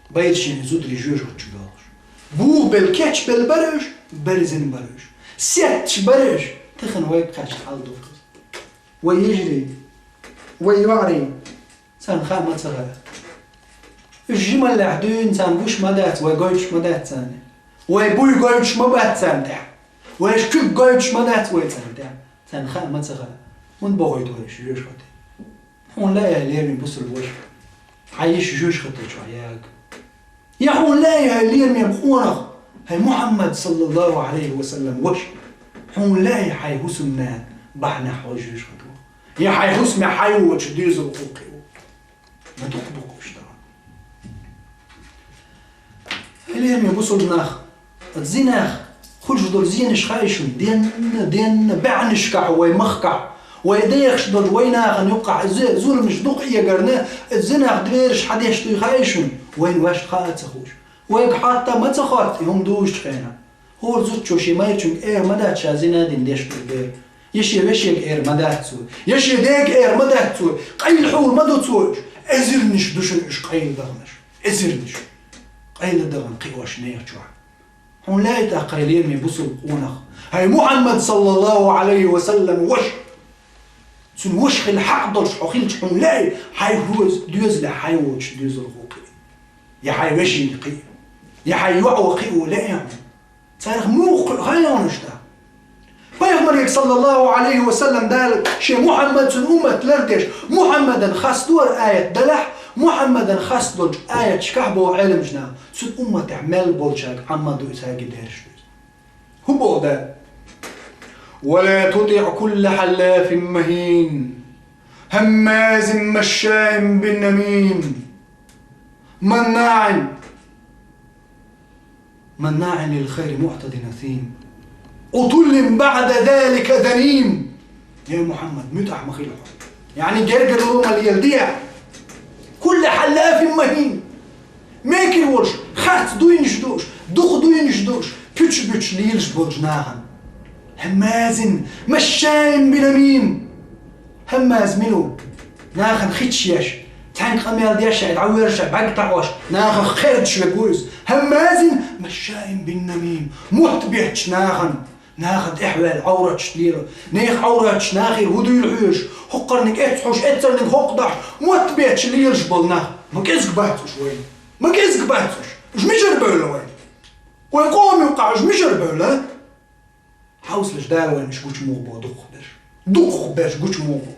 байра шена зударий жоьжахати чу боьлхуш. Бухабелла кечбелла бара уьш, берзина бара уьш. Сетташ бара уьш, тахана вайга кхаьчна хьал ду. Вай йижарий, вай йоӀарий, царна хаа ма ца хаьа. Уьш жималлехь дуьйна царна гуш ма дац, вай гойтуш ма дац царна. Вай буй гойтуш ма бац царна тӀехь. Вай уьш куьг гойтуш ма дац вай царна тӀехь. Царна хаа ма ца хаьа. ХӀунда бохуьйту вай уьш жоьжахати? Хьуна лаьа, лераме бусулба ваша, хьан йиша жоьжахати чохь яга? Я хьуна лаьа, хӀай лераме къонах, хӀай Мухьаммад саллаллаху Ӏалайхи ва саллам ваша? Хьуна лаьа хьайн хӀусамнана бахьанехь хьо жоьжахати ву? Я хьайн хӀусамехь хьан йоцуш доьзал кхукхи ву? Ма дукха бу-кх уьш тахана. Хьай лераме бусулба нах, оцу зинах, Хуьлуш долу зенаш хаьий шуна, денна, денна, баьӀнашкахь вай махкахь, вай дехаш долчу вай нахана юккъахь зе-, зуламаш дукха эгарна, зинах двераш хьадеш дуй хаьий шуна, вайна ваьшна хаа а ца хууш. Вайга хьатта ма ца хотту и хӀума дузучу хенахь. ХӀора зудчо шен майрачуьнга эр ма дац ша зина дина деш долу бер. Я шен вешега эр ма дац цо. Я шен дега эр ма дац цо. Къайла хьур ма ду цо уьш. Эзарнаш ду шуна уьш къайла даханаш. Эзарнаш. Къайла дахана кхиош нехан чохь. Хьуна лаьий тӀаккха, хьай лераме бусулба къонах? Хьай Мухьаммад, саллаллаху Ӏалайхи ва саллам, ваша. Цуьнан ваша хила хьакъ долуш хьо хилча, хьуна лаьий, хьайн хӀоьза доьзалехь хьайн воцуш доьзалхо кхиа? Я хьайн вешина кхиа? Я хьайн йоӀо кхио лаьий хьуна? Царах муха кхио хаьий хьуна иштта? Пайхамарга, саллаллаху Ӏалайхи ва саллам, Дала шен Мухьаммад, цуьнан уммат лардеш, Мухьаммадан хастора аят далахь, Мухьаммадан хас долчу аяташкахь боху Ӏеламчу наха, цуьнан умматехь мел болчаьрга Ӏамма ду и цаьрга дерриш ду. ХӀун боху Дала? «ولا تطع كل حلاف مهين هماز مشاء بنميم مناع مناع للخير معتد أثيم عتل بعد ذلك زنيم». Я Мухьаммад, муьтӀахь ма хила хьо. Яъни гергарло ма леладе. «كل حلاف مهين». Мекар волуш, харц дуйнаш дууш, дукха дуйнаш дууш, пуьчаш-буьчаш лелаш болчу нахана. «هماز مشاء بنميم». Хьаммаз мила ву? Нахана хи чу еш, цхьаьнга къамел деш, шайн дӀавоьрзуш, бӀаьрг таӀош, нахах кхердаш верг ву иза. «هماز مشاء بنميم». Мотт бетташ нахана, нахана тӀехваьлла, Ӏовраташ лело. Нехан Ӏовраташ нахера хӀун дуьйла хьоьжуш, хӀокхарниг эцна хьуш, эцарниг хӀокху дахьаш, мотт бетташ лелаш болу нах. Ма кӀезиг бац уьш вайна. Ма кӀезиг бац уьш. Уьш мичара бевлла вайна? Вайн къоман юккъахь уьш мичара бевлла? Хьовсалаш, Дала вайна уьш гучу муха боху дукхахберш. Дукхахберш гучу муха боху.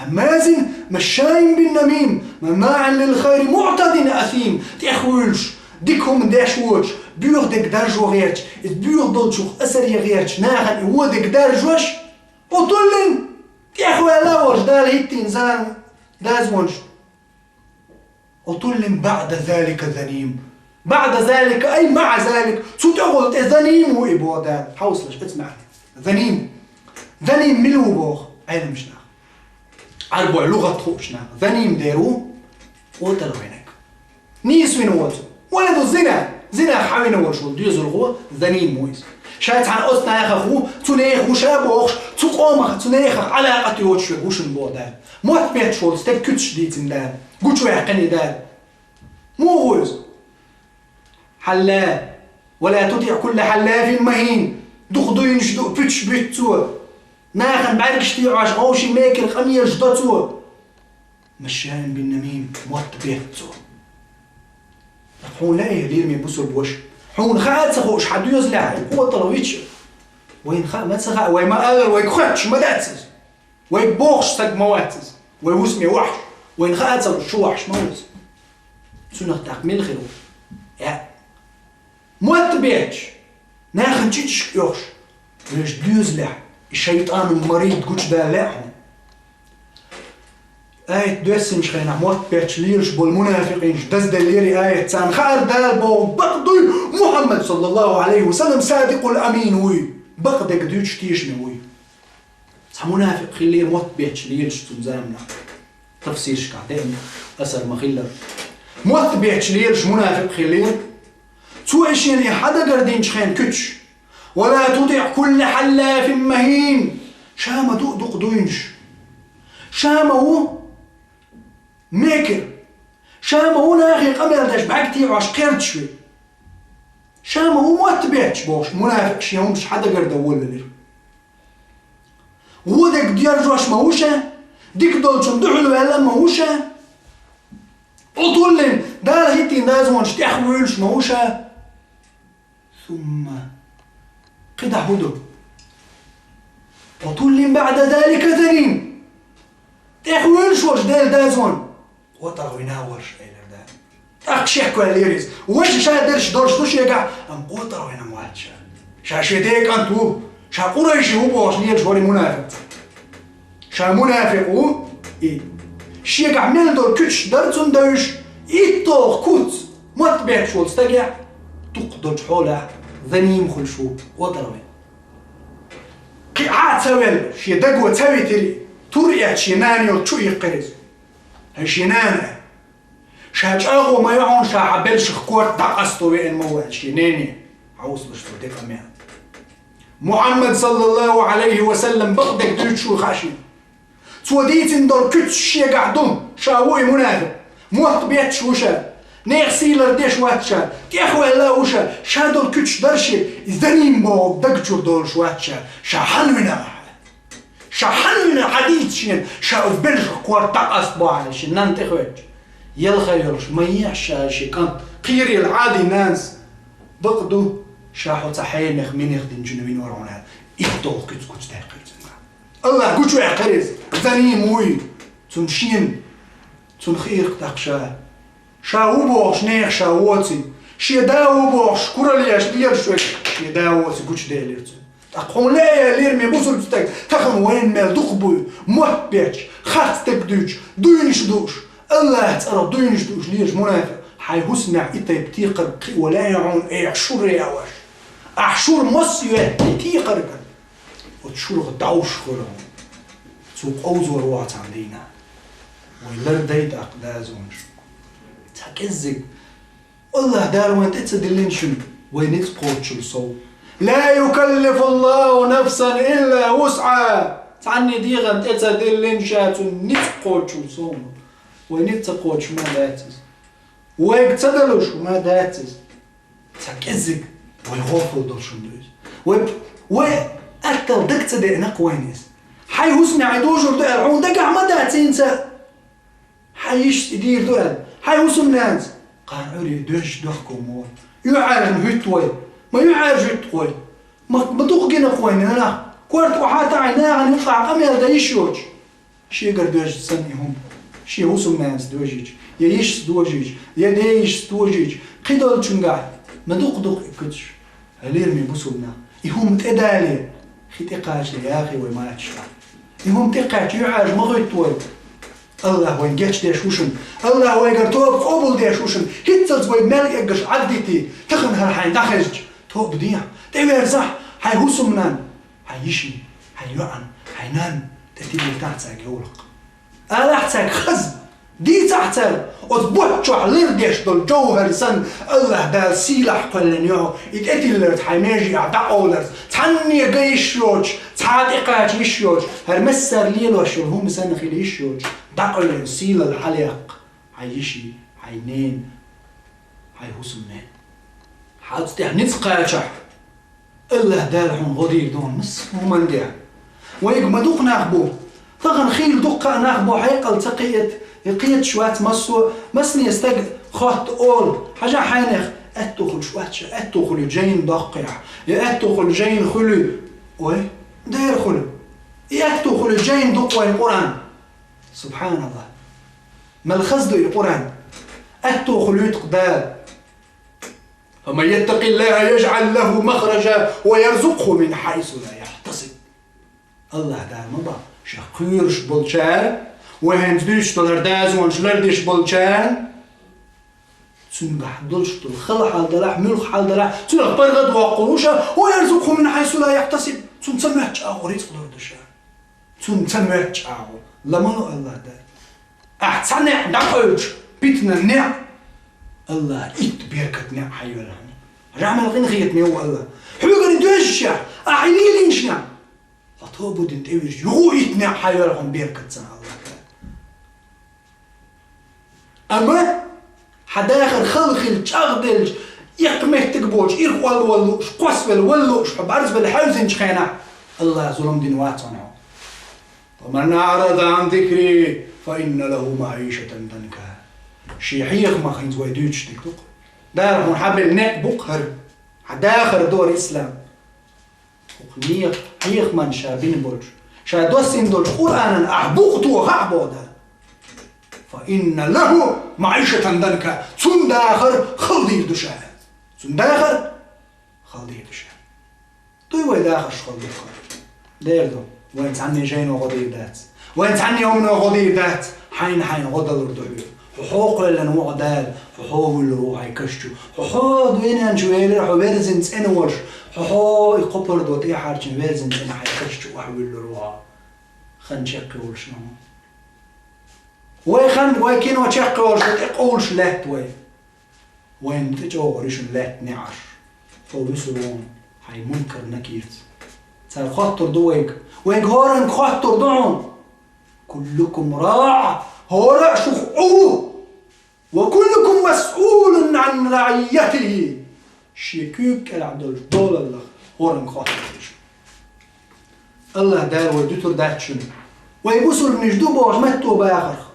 «هماز مشاء بنميم مناع للخير معتد أثيم». ТӀехвуьйлуш, дика хӀума деш воцуш, боьха дерг даржо гӀерташ, иза боьха долчух асар ян гӀерташ, нахана и вон дерг даржош, «عتل», тӀехваьлла а волуш, Дала хӀиттийна зама, дазвонаш. «عتل بعد ذلك زنيم». «بعد ذلك», أي مع ذلك. Цу тӀехула тӀе заним ву и боху Дала. Хьовсалаш, оцу маьӀна. Заним. Заним мила ву боху Ӏеламчу наха? Ӏарбойн лугӀат хууш наха. Заним дер ву къотӀалвинарг. Нийса вина воцург. Вайн ду зина. Зинах хьан вина волуш волу доьзалхо заним ву иза. Ша цхьана оцу нахах ву, цу нехан ву ша бохуш, цу къомах, цу нехах Ӏалакъат йоцуш верг ву шуна боху Дала. Мотт бетташ волу стеган куьцаш дийцина Дала. Гучуваьккхина Дала. Муха ву иза? Хьалла. «ولا تطع كل حلاف مهين». Дукха дуйнаш ду, пуьчаш буьтту цо. Нахана бӀаьргаш тӀе Ӏаш, гӀовший мекара къамелаш до цо. «مشاء بنميم», мотт бетту цо. Хьуна лаьий, лераме бусулба ваша? Хьуна хаа а ца хууш, хьан доьзалехь и къотӀалвича? Вайна хаа ма ца хаьа, вай ма аллара, вайга хоьттуш ма дац иза. Вай бохуш стаг ма вац иза. Вай вусаме вахьаш. Вайна хаа а ца луш, шу вахьаш ма ву иза. Цунах тӀаккха мила хир ву? Э, мотт бетташ, нахана чӀичашка оьхуш, вешан доьзалехь и шайтӀанул марид гучудала лаьа хьуна. Аят доьссинчу хенахь мотт бетташ лелаш болу мунафикъинаш дазделлера и аят. Царна хаьара Дала боху бакъ дуй, Мухьаммад, саллаллаху Ӏалайхи ва саллам, садикъул амин вуй. Бакъдерг дуьйцуш тешаме вуй. Цхьа мунафикъ хиллера мотт бетташ лелаш цунна заманахь. Тафсирашкахь деана асар ма-хиллара. Мотт бетташ лелаш мунафикъ хиллера. Цо и шена и хьан дагардинчу хенахь куьцаш. «ولا تطع كل حلاف مهين». Ша ма ду дукха дуйнаш. Ша ма ву мекар. Ша ма ву нахе къамел деш бӀаьрг тӀе Ӏаш кхердаш верг. Ша ма ву мотт бетташ бохуш, мунафикъ шен хӀумаш хьан дагардан волавелира. Вон дерг даржош ма ву ша, дика долчунна дуьхьал ваьлла ма ву ша. Ӏутуллин, Дала хӀиттийна дазвонаш тӀехвуьйлуш ма ву ша. Сумма. КхидӀа хӀун ду? Ӏутуллин баӀда залика заним. ТӀехвуьйлуш волуш Делан дазвон. КъотӀагӀвина а волуш, элира Дала. ТӀаккха шекваьллера иза. Важа ша дерш долуш ду шегахь, амма къотӀагӀвина ма вац ша. Ша шен ден кӀант ву. Ша къурайши ву бохуш лелаш вара и мунафикъ. Ша мунафикъ ву и. Шегахь мел долу куьцаш дара цунна девзаш, итталгӀа куц, мотт бетташ волу стагехь, дукха долчу хьолехь, Заним хуьлуш ву, отӀара вай. Кхин а ца велла, шен даго ца витира, тур эцна шен нана йолчу чу иккхира иза. ХӀай шен нана, ша чӀагӀо ма ю хьуна, ша хьан белшах корта дӀакъасто веана ма ву аьлла, шен нене хьовсалуш ду декъа мел. Мухьаммад, саллаллаху Ӏалайхи ва саллам, бакъдерг дуьйцуш ву хаьа шена. Цо дийцина долу куьцаш шегахь ду, ша ву и мунафикъ. Мотт бетташ ву ша. Нехан сий лардеш вац ша. ТӀехваьлла а ву ша. Ша долу куьцаш дара шен, и заним бохург даг чуьра долуш вац ша. Ша хьанна вина ахьа? Ша хьанна вина хьан дийца шена? Ша оцу белшах корта дӀакъаста бохьана шен нанна тӀехвоьттуш. Елха йолуш, ма ехьа ша шен кӀант. Кхерийла Ӏадий нанас. Бакъ ду, ша хьо цхьа хьенех, минех динчунна вина вара хьуна аьлла. Итт долу куьц гучудаьккхира цуьнга. Аллах гучуваьккхира иза, заним вуй, цунна шена, цунна хиирх тӀаккха ша. Ша ву бохуш, нехан ша воций. Шен да ву бохуш, куралла еш лелаш верг, шен да воций гучуделира цунна. ТӀаккха хьуна лаьа лераме бусулба стаг, тахана вайна мел дукха буй, мотт бетташ, харц дерг дуьйцуш, дуйнаш дууш, Аллах цӀарах дуйнаш дууш лелаш мунафикъ, хьайн хӀусамехь и тайпа текхарг кхио лаьа хьуна, эхь шура яа ваша. Ахь шура масса йоьтту и текхарган? Оцу шурах дӀовш хуьлу хьуна. Цо къовзор ву хьо цхьана дийнахь. Вай лардай тӀаккха дазонаш. Цхьа кӀеззиг. Аллах Дала вайна тӀе ца диллина шуна, вай ницкъ кхоччул сов. Ла юкаллифуллаху нафсан илла вусӀаха. Цхьанне дегӀан тӀе ца диллина ша цунна ницкъ кхоччул сов. Вай ницкъ ца кхоччуш ма дац иза. Вайга ца далуш ма дац иза. Цхьа кӀеззиг вай гӀопал долуш хӀума ду иза. Вай, вай аттал даг ца деана-кх вайна иза. Хьайн хӀусамехь и дожур ду аьлла, хьуна дагахь ма дац хӀинца. Хьайн йишас и дийр ду аьлла, хьайн хӀусамнанас. Кхана Ӏуьйре доьжча дохко мо. ЮьӀаьржна хӀуьтту вай. Ма юьӀаьржа хӀуьтту-кх вай. Ма, ма дукха гина-кх вайна нах. Корта охьа а таӀий, нахана юкъахь къамел дан йиш йоцуш. Шегара доьжна санна и хӀума, шен хӀусамнанас дожийча, я йишас дожийча, я ден йишас дожийча, кхидолчуьнгахь ма дукха ду-кх и куьцаш. Хьалера, мел бусулба нах, и хӀума тӀедале, хи тӀекхачале яхе вай мачаш. И хӀума тӀекхаьчча юьхьӀаьржа ма хӀуьтту вай. Аллах вайна гечдеш ву шуна. Аллах вайгара тоба къобалдеш ву шуна. ХӀинццалц вай мел эггаш Ӏаддитий, тахана хӀара хьайна дӀахезча, тоба дехьа, тӀеверзахь, хьайн хӀусамнанна, хьайн йишин, хьайн йоӀан, хьайн нанна тӀетиллийтахь цаьрга йовлакх. Алахь цаьрга хаза, дийцахь цаьрга, оцу бутт чохь лардеш долу жовхӀар санна, Аллах Дала сийлахь кхоьллина йо хьо, и тӀетилларца хьайн меже ахь дӀакъовларца, цхьанне ган йиш йоцуш, цхьа а тӀекхача йиш йоцуш, хӀара массара лелош йолу хӀума санна хила йиш йоцуш, дӀакъевлина сийлалла хьалаяккха хьайн йишин, хьайн ненан, хьайн хӀусамненан. Хьан цу тӀехь ницкъ кхачахь, Аллах Дала хьуна гӀо дийр ду хьуна массо а хӀуманна тӀехь. Вайга ма дукха нах бу. Тахана хийла дуккха а нах бу, хьекъал ца кхиийта, я кхеташ вац массо а, массане стаг хотта олу, хьажахь хьайнех, аьтту хуьлуш вац ша, аьтту хуьлу жайна доккхехь, я аьтту хуьлу жайна хуьлу, ой, дера хуьлу. И аьтту хуьлу жайна ду-кх вайн Къуръан. Субханаллах. Мел хаза ду и Къуръан. Аьтту хуьлуьйту-кх Дала. فمن يتق الله يجعل له مخرجا ويرزقه من حيث لا يحتسب. Аллах Дала ма боху, шех кхоьруш болчара, вай хӀинца дуьйцуш долу хӀара дозанаш лардеш болчара, цуьнгахь долуш долу хала хьал далахь, муьлхха хьал далахь, цунах паргӀат воккхур ву ша, ويرزقه من حيث لا يحتسب. Цунна ца моьттучу агӀор рицкъ лур ду ша. Цунна ца моьттучу агӀор. Ла ма ло Аллах Дала. Ахь цхьа некъ дӀакъевлча, питанан некъ, Аллах итт беркат некъ хьайоьллу хьуна. Рахьмал къинхетаме ву Аллах. Хьоьгара и доьжначохь, ахь и лелийначохь, хьо тоба дина тӀевирзича, юха итт некъ хьайоьллу хьуна беркат санна Аллах Дала. Амма хьан дахар хала хилла, чӀагӀделча, эккха меттиг боцуш, ирхъолла вала лууш, кхоссавелла вала лууш, хьо бӀарзвелла хьаьвзинчу хенахь, Аллах зулам дина вац хьуна хьо. ومن أعرض عن ذكري فإن له معيشة ضنكا. Шен хьехамах хӀинца вай дуьйцуш дерг ду-кх. Дала хьуна хьабелла некъ бу-кх хӀара. Хьан дахар ду хӀара ислам. ХӀокху нехан хьехаман ша бина болчу, ша доссийна долчу Къуръанан ахь букъ тоха а боху Дала. فإن له معيشة ضنكا. Цунна дахар хала дийр ду ша. Цунна дахар хала дийр ду ша. Дуй вай дахарш хала дийр ду? Дера ду. Вайн цхьанне жайно гӀо дийр дац. Вайн цхьанне хӀумано гӀо дийр дац. Хьайна хьайна гӀо далур ду хьоьга. Хьо кхоьллина ву хьо Дала, хьо хьо вуьллур ву хьайн каш чу. Хьо хьо дуьнен чу велира, хьо верзина цӀена волуш, хьо хьо и кхо пардо тӀехьарчина верзина цӀена хьайн каш чу охьавуьллур ву хьо. Хан чекхйолуш ма ву. Вай хан, вай кино чекхйолуш, тӀе къовлуш лаьтта вай. Вайна тӀечӀогӀур ю шуна лаьтта неӀарш. Цо вуьсур ву хьайн Мункар Накирца. Цара хоттур ду вайга. Вайга хӀоранга хоттур ду хьуна. Куллукум раӀ, хӀора а шух Ӏу ву. Ва куллукум масъулун Ӏан раӀийятихӀи. Шен куьйга кӀелахь долчу долаллах хӀоранга хоттур ду шу. АллахӀ Дала вай дуьтур дац шуна. Вай бусулбанаш ду бохуш матто бахарх.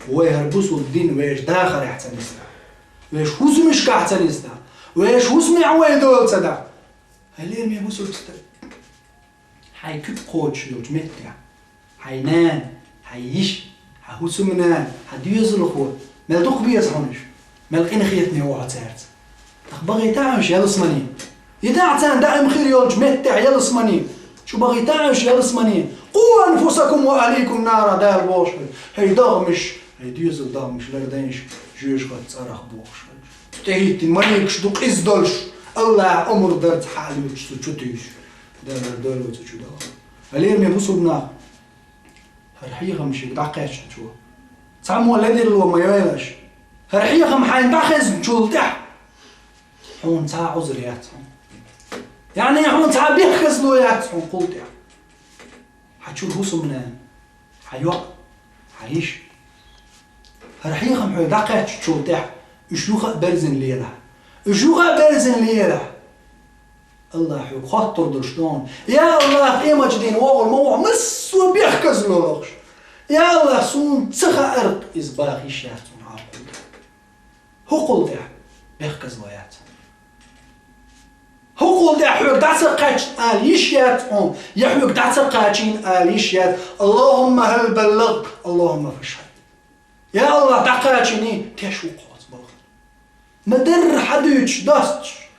Вай хӀара бусулба дин вешан дахарехь ца нисдахь, вешан хӀусамашкахь ца нисдахь, вешан хӀусамехь вай дола ца дахь. Хьалера ме бусулба стаг. Хьайн куьг кхочуш йолчу меттехь. Хьайн нана, хьайн йиша, хьан хӀусамнана, хьан доьзалхо, мел дукха беза хьуна уьш, мел къинхетаме ву хьо цаьрца. ТӀаккха бахийта хьуна уьш ялсамане. И дахь царна даим хир йолчу меттехь ялсамане. Чу бахийта хьуна уьш ялсамане. Къу анфусакум ва ахликум нара, Дала бохуш хилча. Хьайн догӀмаш, хьайн доьзалан догӀмаш лардайша, жоьжахатин цӀарах бохуш хилча. Цу тӀе хӀиттина маликаш ду къиза долуш, АллахӀа омра дарца хьалуьйтуш цу чу туьйсуш. Дала доьлла цу чу догӀу. Хьалера ме бусулба нах. ХӀара хьехам шега дӀакхаьчначо. Цхьаммо ледарло ма йойла аша. ХӀара хьехам хьайна дӀахезначул тӀаьхьа хьуна цхьа а Ӏузур яц хьуна. Яъни хьуна цхьа а бехказло яц хьуна кхул тӀаьхьа. Хьан чуьра хӀусамнана, хьан йоӀ, хьан йиша. ХӀара хьехам хьоьга дӀакхаьчначул тӀаьхьа уьш юха а берзина лелахь. Уьш юха а берзина лелахь. АллахӀа хьоьга хоттур долуш ду хьуна. Я АллахӀ, къематчу дийнахь вогӀур ма ву хьо массо а бехказло лохуш. Я АллахӀ, суна ца хаьара иза баха йиш яц хьуна хьан кхул тӀехь. ХӀокхул тӀехь бехказло яц хьуна. ХӀокхул тӀехь хьоьга дӀа ца кхаьчна ала йиш яц хьуна, я хьоьга дӀа ца кхачийна ала йиш яц. АллахӀумма хӀал баллагӀту, АллахӀумма фашхӀад. Я АллахӀ, дӀакхачийний, теш ву-кх хьо оцу балхана. Ма-дарра хьан дуьйцуш достуш,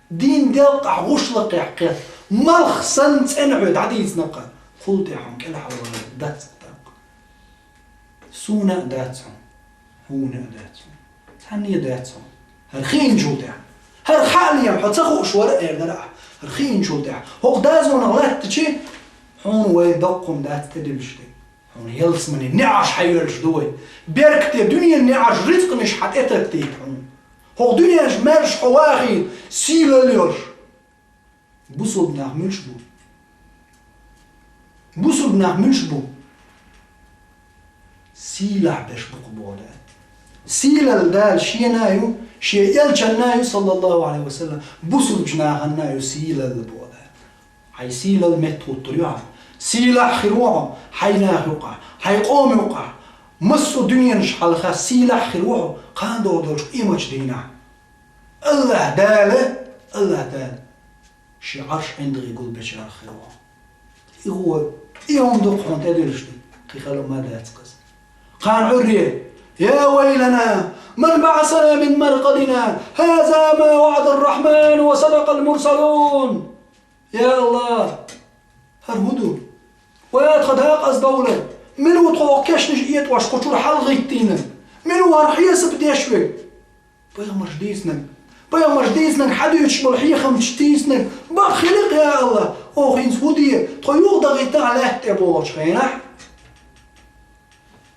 дийнан делкъахь гӀушлакхехь кхетта, малх санна цӀена хьоьга дӀадийцина-кх, кхул тӀехь хьуна кӀелхьарвалар дац-кх тӀаккха. Суна а дац хьуна, хьуна а дац хьуна, цхьанне а дац хьуна. ХӀара хиъначул тӀаьхьа, хӀара хаале хьо ца хууш вара а эр дара ахь, хӀара хиъначул тӀаьхьа, хӀокху дозанах латтачи, хьуна вай доккха хӀума дац тӀедиллуш дерг. Хьуна ялсаманин неӀарш хьайоьллуш ду вай. Беркате дуьненан неӀарш, рицкъанаш хьан тӀетаттийта хьуна. ХӀокху дуьненчу маьрша хьо вахийта, сийлалла йолуш. Бусулба нах муьлш бу? Бусулба нах муьлш бу? Сийлахь берш бу-кх боху Дала. Сийлалла Дала Шена а ю, Шен Элчанна а ю, саллаллаху Ӏалайхи ва саллам, бусулбачу нахана а ю сийлалла боху Дала. Хьайн сийлалла меттахӀуттур ю хьан. Сийлахь хир ву хьо хьайн нах юкъахь, хьайн къома юкъахь. Массо а дуьненаш хьалха сийлахь хир ву хьо кхана догӀу долчу къематчу дийнахь. АллахӀ Дала, АллахӀ Дала Шен Ӏарш ӀиндагӀе гулбечарах хир ву хьо. И гӀо, и хӀума ду-кх хьуна тӀедиллуш дерг, кхин хала хӀума дац-кх иза. Кхана Ӏуьйре: «Я вайлана, ман баӀасана мин маркъадина, хаза ма ваӀада ар-Рахьману ва садакъал мурсалун». Я АллахӀ, хӀара хӀун ду? Вай тхан дакъаздовлар! Мила ву тхо хӀокху кешнаш этӀош кху чуьра хьалагӀиттийнарг? Мила ву хӀара хьесап деш верг? Пайхамарша дийцинарг, пайхамарша дийцинарг хьадуьйцуш болу хьехамчаш дийцинарг бакъ хили-кх, я АллахӀ, оха хӀинца хӀун де, тхо юхадахийтахьа лаьтта тӀе бохучу хенахь?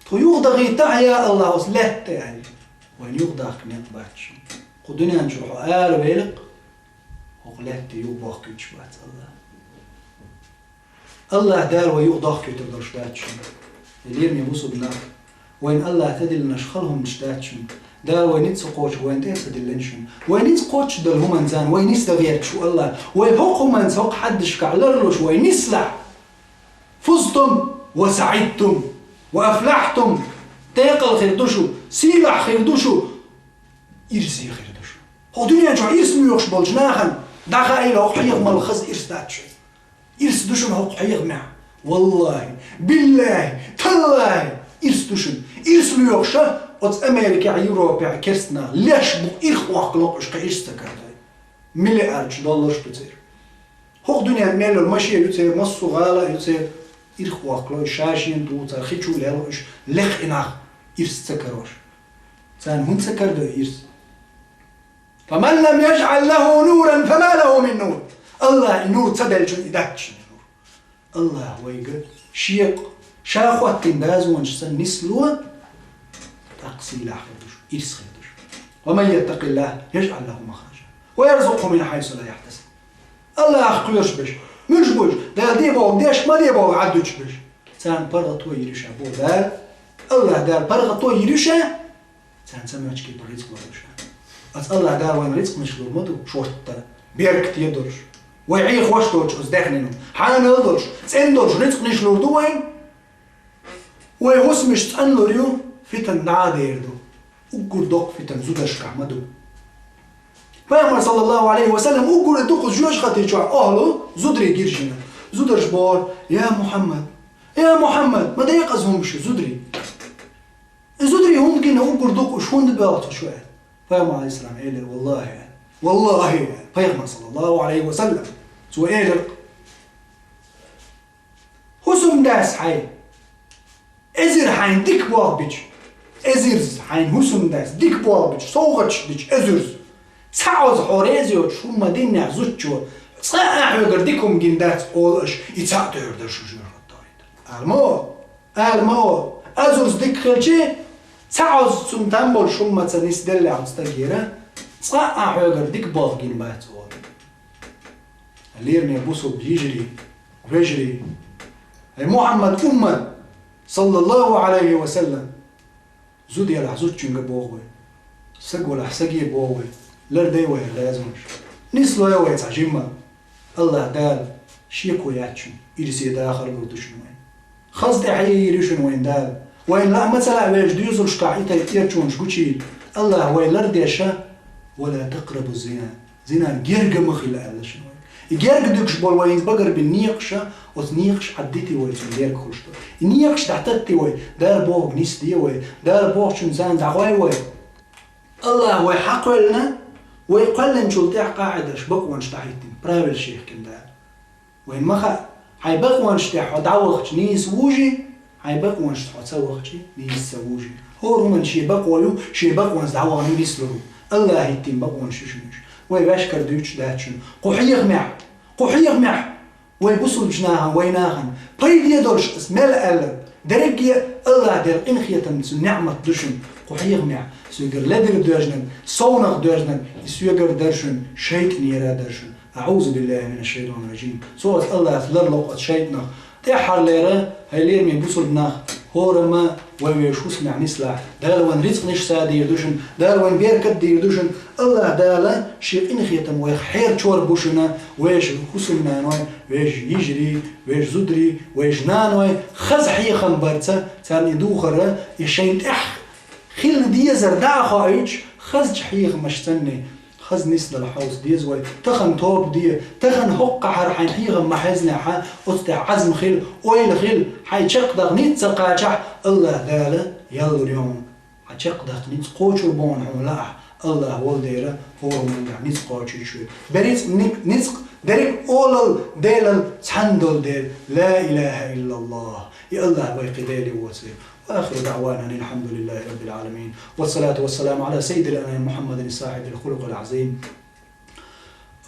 Тхо юхадахийтахьа, я АллахӀ, оцу лаьтта тӀе аьлла. Вайна юхадахка некъ бац шуна. Кху дуьнен чуьра хьо аравелла-кх, хӀокху лаьтта тӀе юхабохкуьйтуш бац АллахӀ. АллахӀ Дала вай юхадохкуьйтур долуш дац шуна. Лераме бусулба нах, вайна АллахӀа тӀедиллинарш хала хӀуманаш дац шуна. Дала вай ницкъ ца кхочуш вайна тӀе а ца диллина шуна. Вай ницкъ кхоччуш долу хӀуманца вай нисдан гӀерташ ву АллахӀ. Вай хӀокху хӀуманца хӀокху хьаддашкахь ларлуш вай нислахь. «Фузтум ва саӀидтум ва афлахьтум». Декъала хир ду шу, сийлахь хир ду шу, ирсе хир ду шу. ХӀокху дуьнен чохь ирс лоьхуш болчу нахана дӀахаийла хӀокху хьехамалла хаза ирс дац шуна. Ирс ду шуна хӀокху хьехамехь. ВаллахӀи, биллахӀи, таллахӀи, ирс ду шуна. Ирс лоьхуша оцу Америкехь, Европехь керста нах леш бу, ирх охкало уьш, кхин ирс ца карадой. Миллиардаш долларш ду церан. ХӀокху дуьнен мел йолу машен ю церан, массо а гӀала а ю церан, ирх охкало уьш, ша-шена дуьйцуш, хи чу лело уьш, лекха и нах ирс ца карош. Царна хӀунда ца карадо ирс? «فمن لم يجعل له نورا فما له من نور». АллахӀа и нур ца делчунна и дац шуна нур. АллахӀа вайга шекъ, ша хӀоттийна дозанаш санна нисло, тӀаккха сийлахь хир ду шуна, ирс хир ду шуна. «ومن يتق الله يجعل له مخرجا ويرزقه من حيث لا يحتسب». АллахӀах кхоьруш берш, муьлш бу уж, Дала де бохург деш, ма де бохург Ӏаддуьтуш берш? Царна паргӀато йир ю ша, боху Дала. АллахӀ Дала паргӀато йир ю ша, царна ца моьттуш кепара рицкъ лур ду ша. Оцу АллахӀ Дала вайна рицкъанаш лур ма ду шортта, беркате долуш. Вай Ӏехош долчу оцу даьхнина, хьанал долуш, цӀена долуш рицкъанаш лур ду вайна. Вай хӀусамаш цӀанлур ю, фитна дӀа а дер ду. Уггар доккха фитна зударшкахь ма ду. Пайхамар, саллаллаху Ӏалайхи ва саллам, уггар дукха жоьжахати чохь охьалу зударий гиржина. Зударша боху: «Я Мухьаммад, я Мухьаммад, ма декъаза хӀума шу зударий». И зударий хӀунда гина уггар дукха, уьш хӀунда боьлху шу аьлла? Пайхамар, Ӏалайхиссалам, элира: «Валлахи», — аьлла. «Валлахи», — аьлла. Пайхамар, саллаллаху Ӏалайхи ва саллам, цо элира: «ХӀусамдас хьайн эзар хьайн дика болх бича, эзарза хьайн хӀусамдас дика болх бича, совгӀаташ дича эзарза, цхьа Ӏоза хьо реза йоцуш хӀума динехь зудчо, цкъа а хьоьгара дика хӀума гина дац, олу аша, и цхьаъ тӀера дара шу жоьжахати». Ала ма олу, ала ма олу. Эзарза дика хилчи, цхьа Ӏоза цунна там болуш хӀума ца нисделлехь оцу стагера, цкъа а хьоьгара дика болх гина бац, олу. Лераме бусулба йижарий, вежарий, хӀай Мухьаммад уммат, саллаллаху Ӏалайхи ва саллам, зуда елахь зудчуьнга боху вай, саг валахь саге боху вай, лардай вай хӀара дозанаш. Нислой вай цхьа жимма. АллахӀ Дала шеко яц шуна, ирсе дахар лур ду шуна вайна. Хаза тӀаьхье йийр ю шуна вайна Дала. Вайна лаа ма ца лаа вешан доьзалшкахь и тайпа эрчонаш гучийла, АллахӀа вай лардеш: «Ва ла такърабу зина». Зинан герга ма хила аьлла шуна вайга. И герга дуьгуш болу вай хӀинца багарбина некъаш, оцу некъаш Ӏаддитий вай, цунна герга хуьлуш долу. И некъаш дӀататтий вай, Дала бохург нисде вай, Дала бохучунна царна дӀагӀой вай. АллахӀа вай хьакхоьллина, вай кхоьллинчул тӀаьхьа къаӀидаш, бакъонаш дӀахӀиттина, правилаш яхкина Дала. Вайн ма хаьа, хьайн бакъонаш тӀехь хьо дӀавахча нийса вужий, хьайн бакъонаш тӀехь хьо ца вахча нийса ца вужий. ХӀора хӀуманна шен бакъо ю, шен бакъонца дӀавахана нислур ву. АллахӀа хӀиттийна бакъонаш ю шуна уьш. Вай ваьшкара дуьйцуш дац шуна. Кху хьехамехь, кху хьехамехь вай бусулбачу нахана, вай нахана пайде долуш аса мел аьлла, дерриге а АллахӀ делла къинхетам, цуьнан неӀмат ду шуна. Кху хьехамехь соьгара ледара доьжнарг, совнах доьжнарг, и соьгара дара шуна, шайтӀанера дара шуна. АӀузу биллахӀи минаш-шайтӀанир-ражим. Цо аса АллахӀаца ларло оцу шайтӀанах. ТӀаьххьарлера, хӀай лераме бусулба нах, хӀораммо вай вешан хӀусамехь нислахь. Дала вайн рицкъанаш садийр ду шуна, Дала вайн беркат дийр ду шуна. АллахӀ Дала шен къинхетам вайх хьерчор бу шуна, вешан хӀусамнаной, вешан йижарий, вешан зударий, вешан наной хаза хьехам барца, царна и духар, и шайна тӀехь хила дезар дӀа а хоуьйтуш, хазачу хьехамашца санна, хаза нисдала хьовса деза вай, тахана тоба де, тахана хӀокхахьара хьайн хьехам ма хьезнехь, оцу тӀехь Ӏазм хила, ойла хила, хьайн чекхдаккха ницкъ ца кхачахь, АллахӀ Дала ял лур ю хьуна. Хьан чекхдаккха ницкъ кхочур бу хьуна лаахь, АллахӀ волу дера, хӀора хӀуманна ницкъ кхочуьйтуш ву. Берриг ницкъ, ницкъ дерриг олалла, делалла цхьаьна долу дела, ла илаха иллаллахӀ. И АллахӀ вай кхин Дела воцу. وآخر دعوانا أن الحمد لله رب العالمين، والصلاة والسلام على سيد الأنام محمد صاحب الخلق العظيم.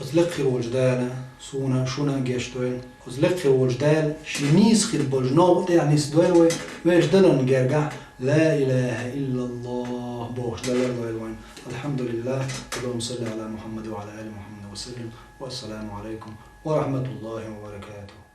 Оцу лекха хир волчу Дала суна, шуна гечдойла. Оцу лекха хир волчу Дала шен нийса хир болчу новкъа тӀехь нисдойла вай, вешан даларна гергахь ла илаха иллаллахӀ бохуш далар лойла вайна. الحمد لله، اللهم صل على محمد وعلى آل محمد وسلم، والسلام عليكم ورحمة الله وبركاته.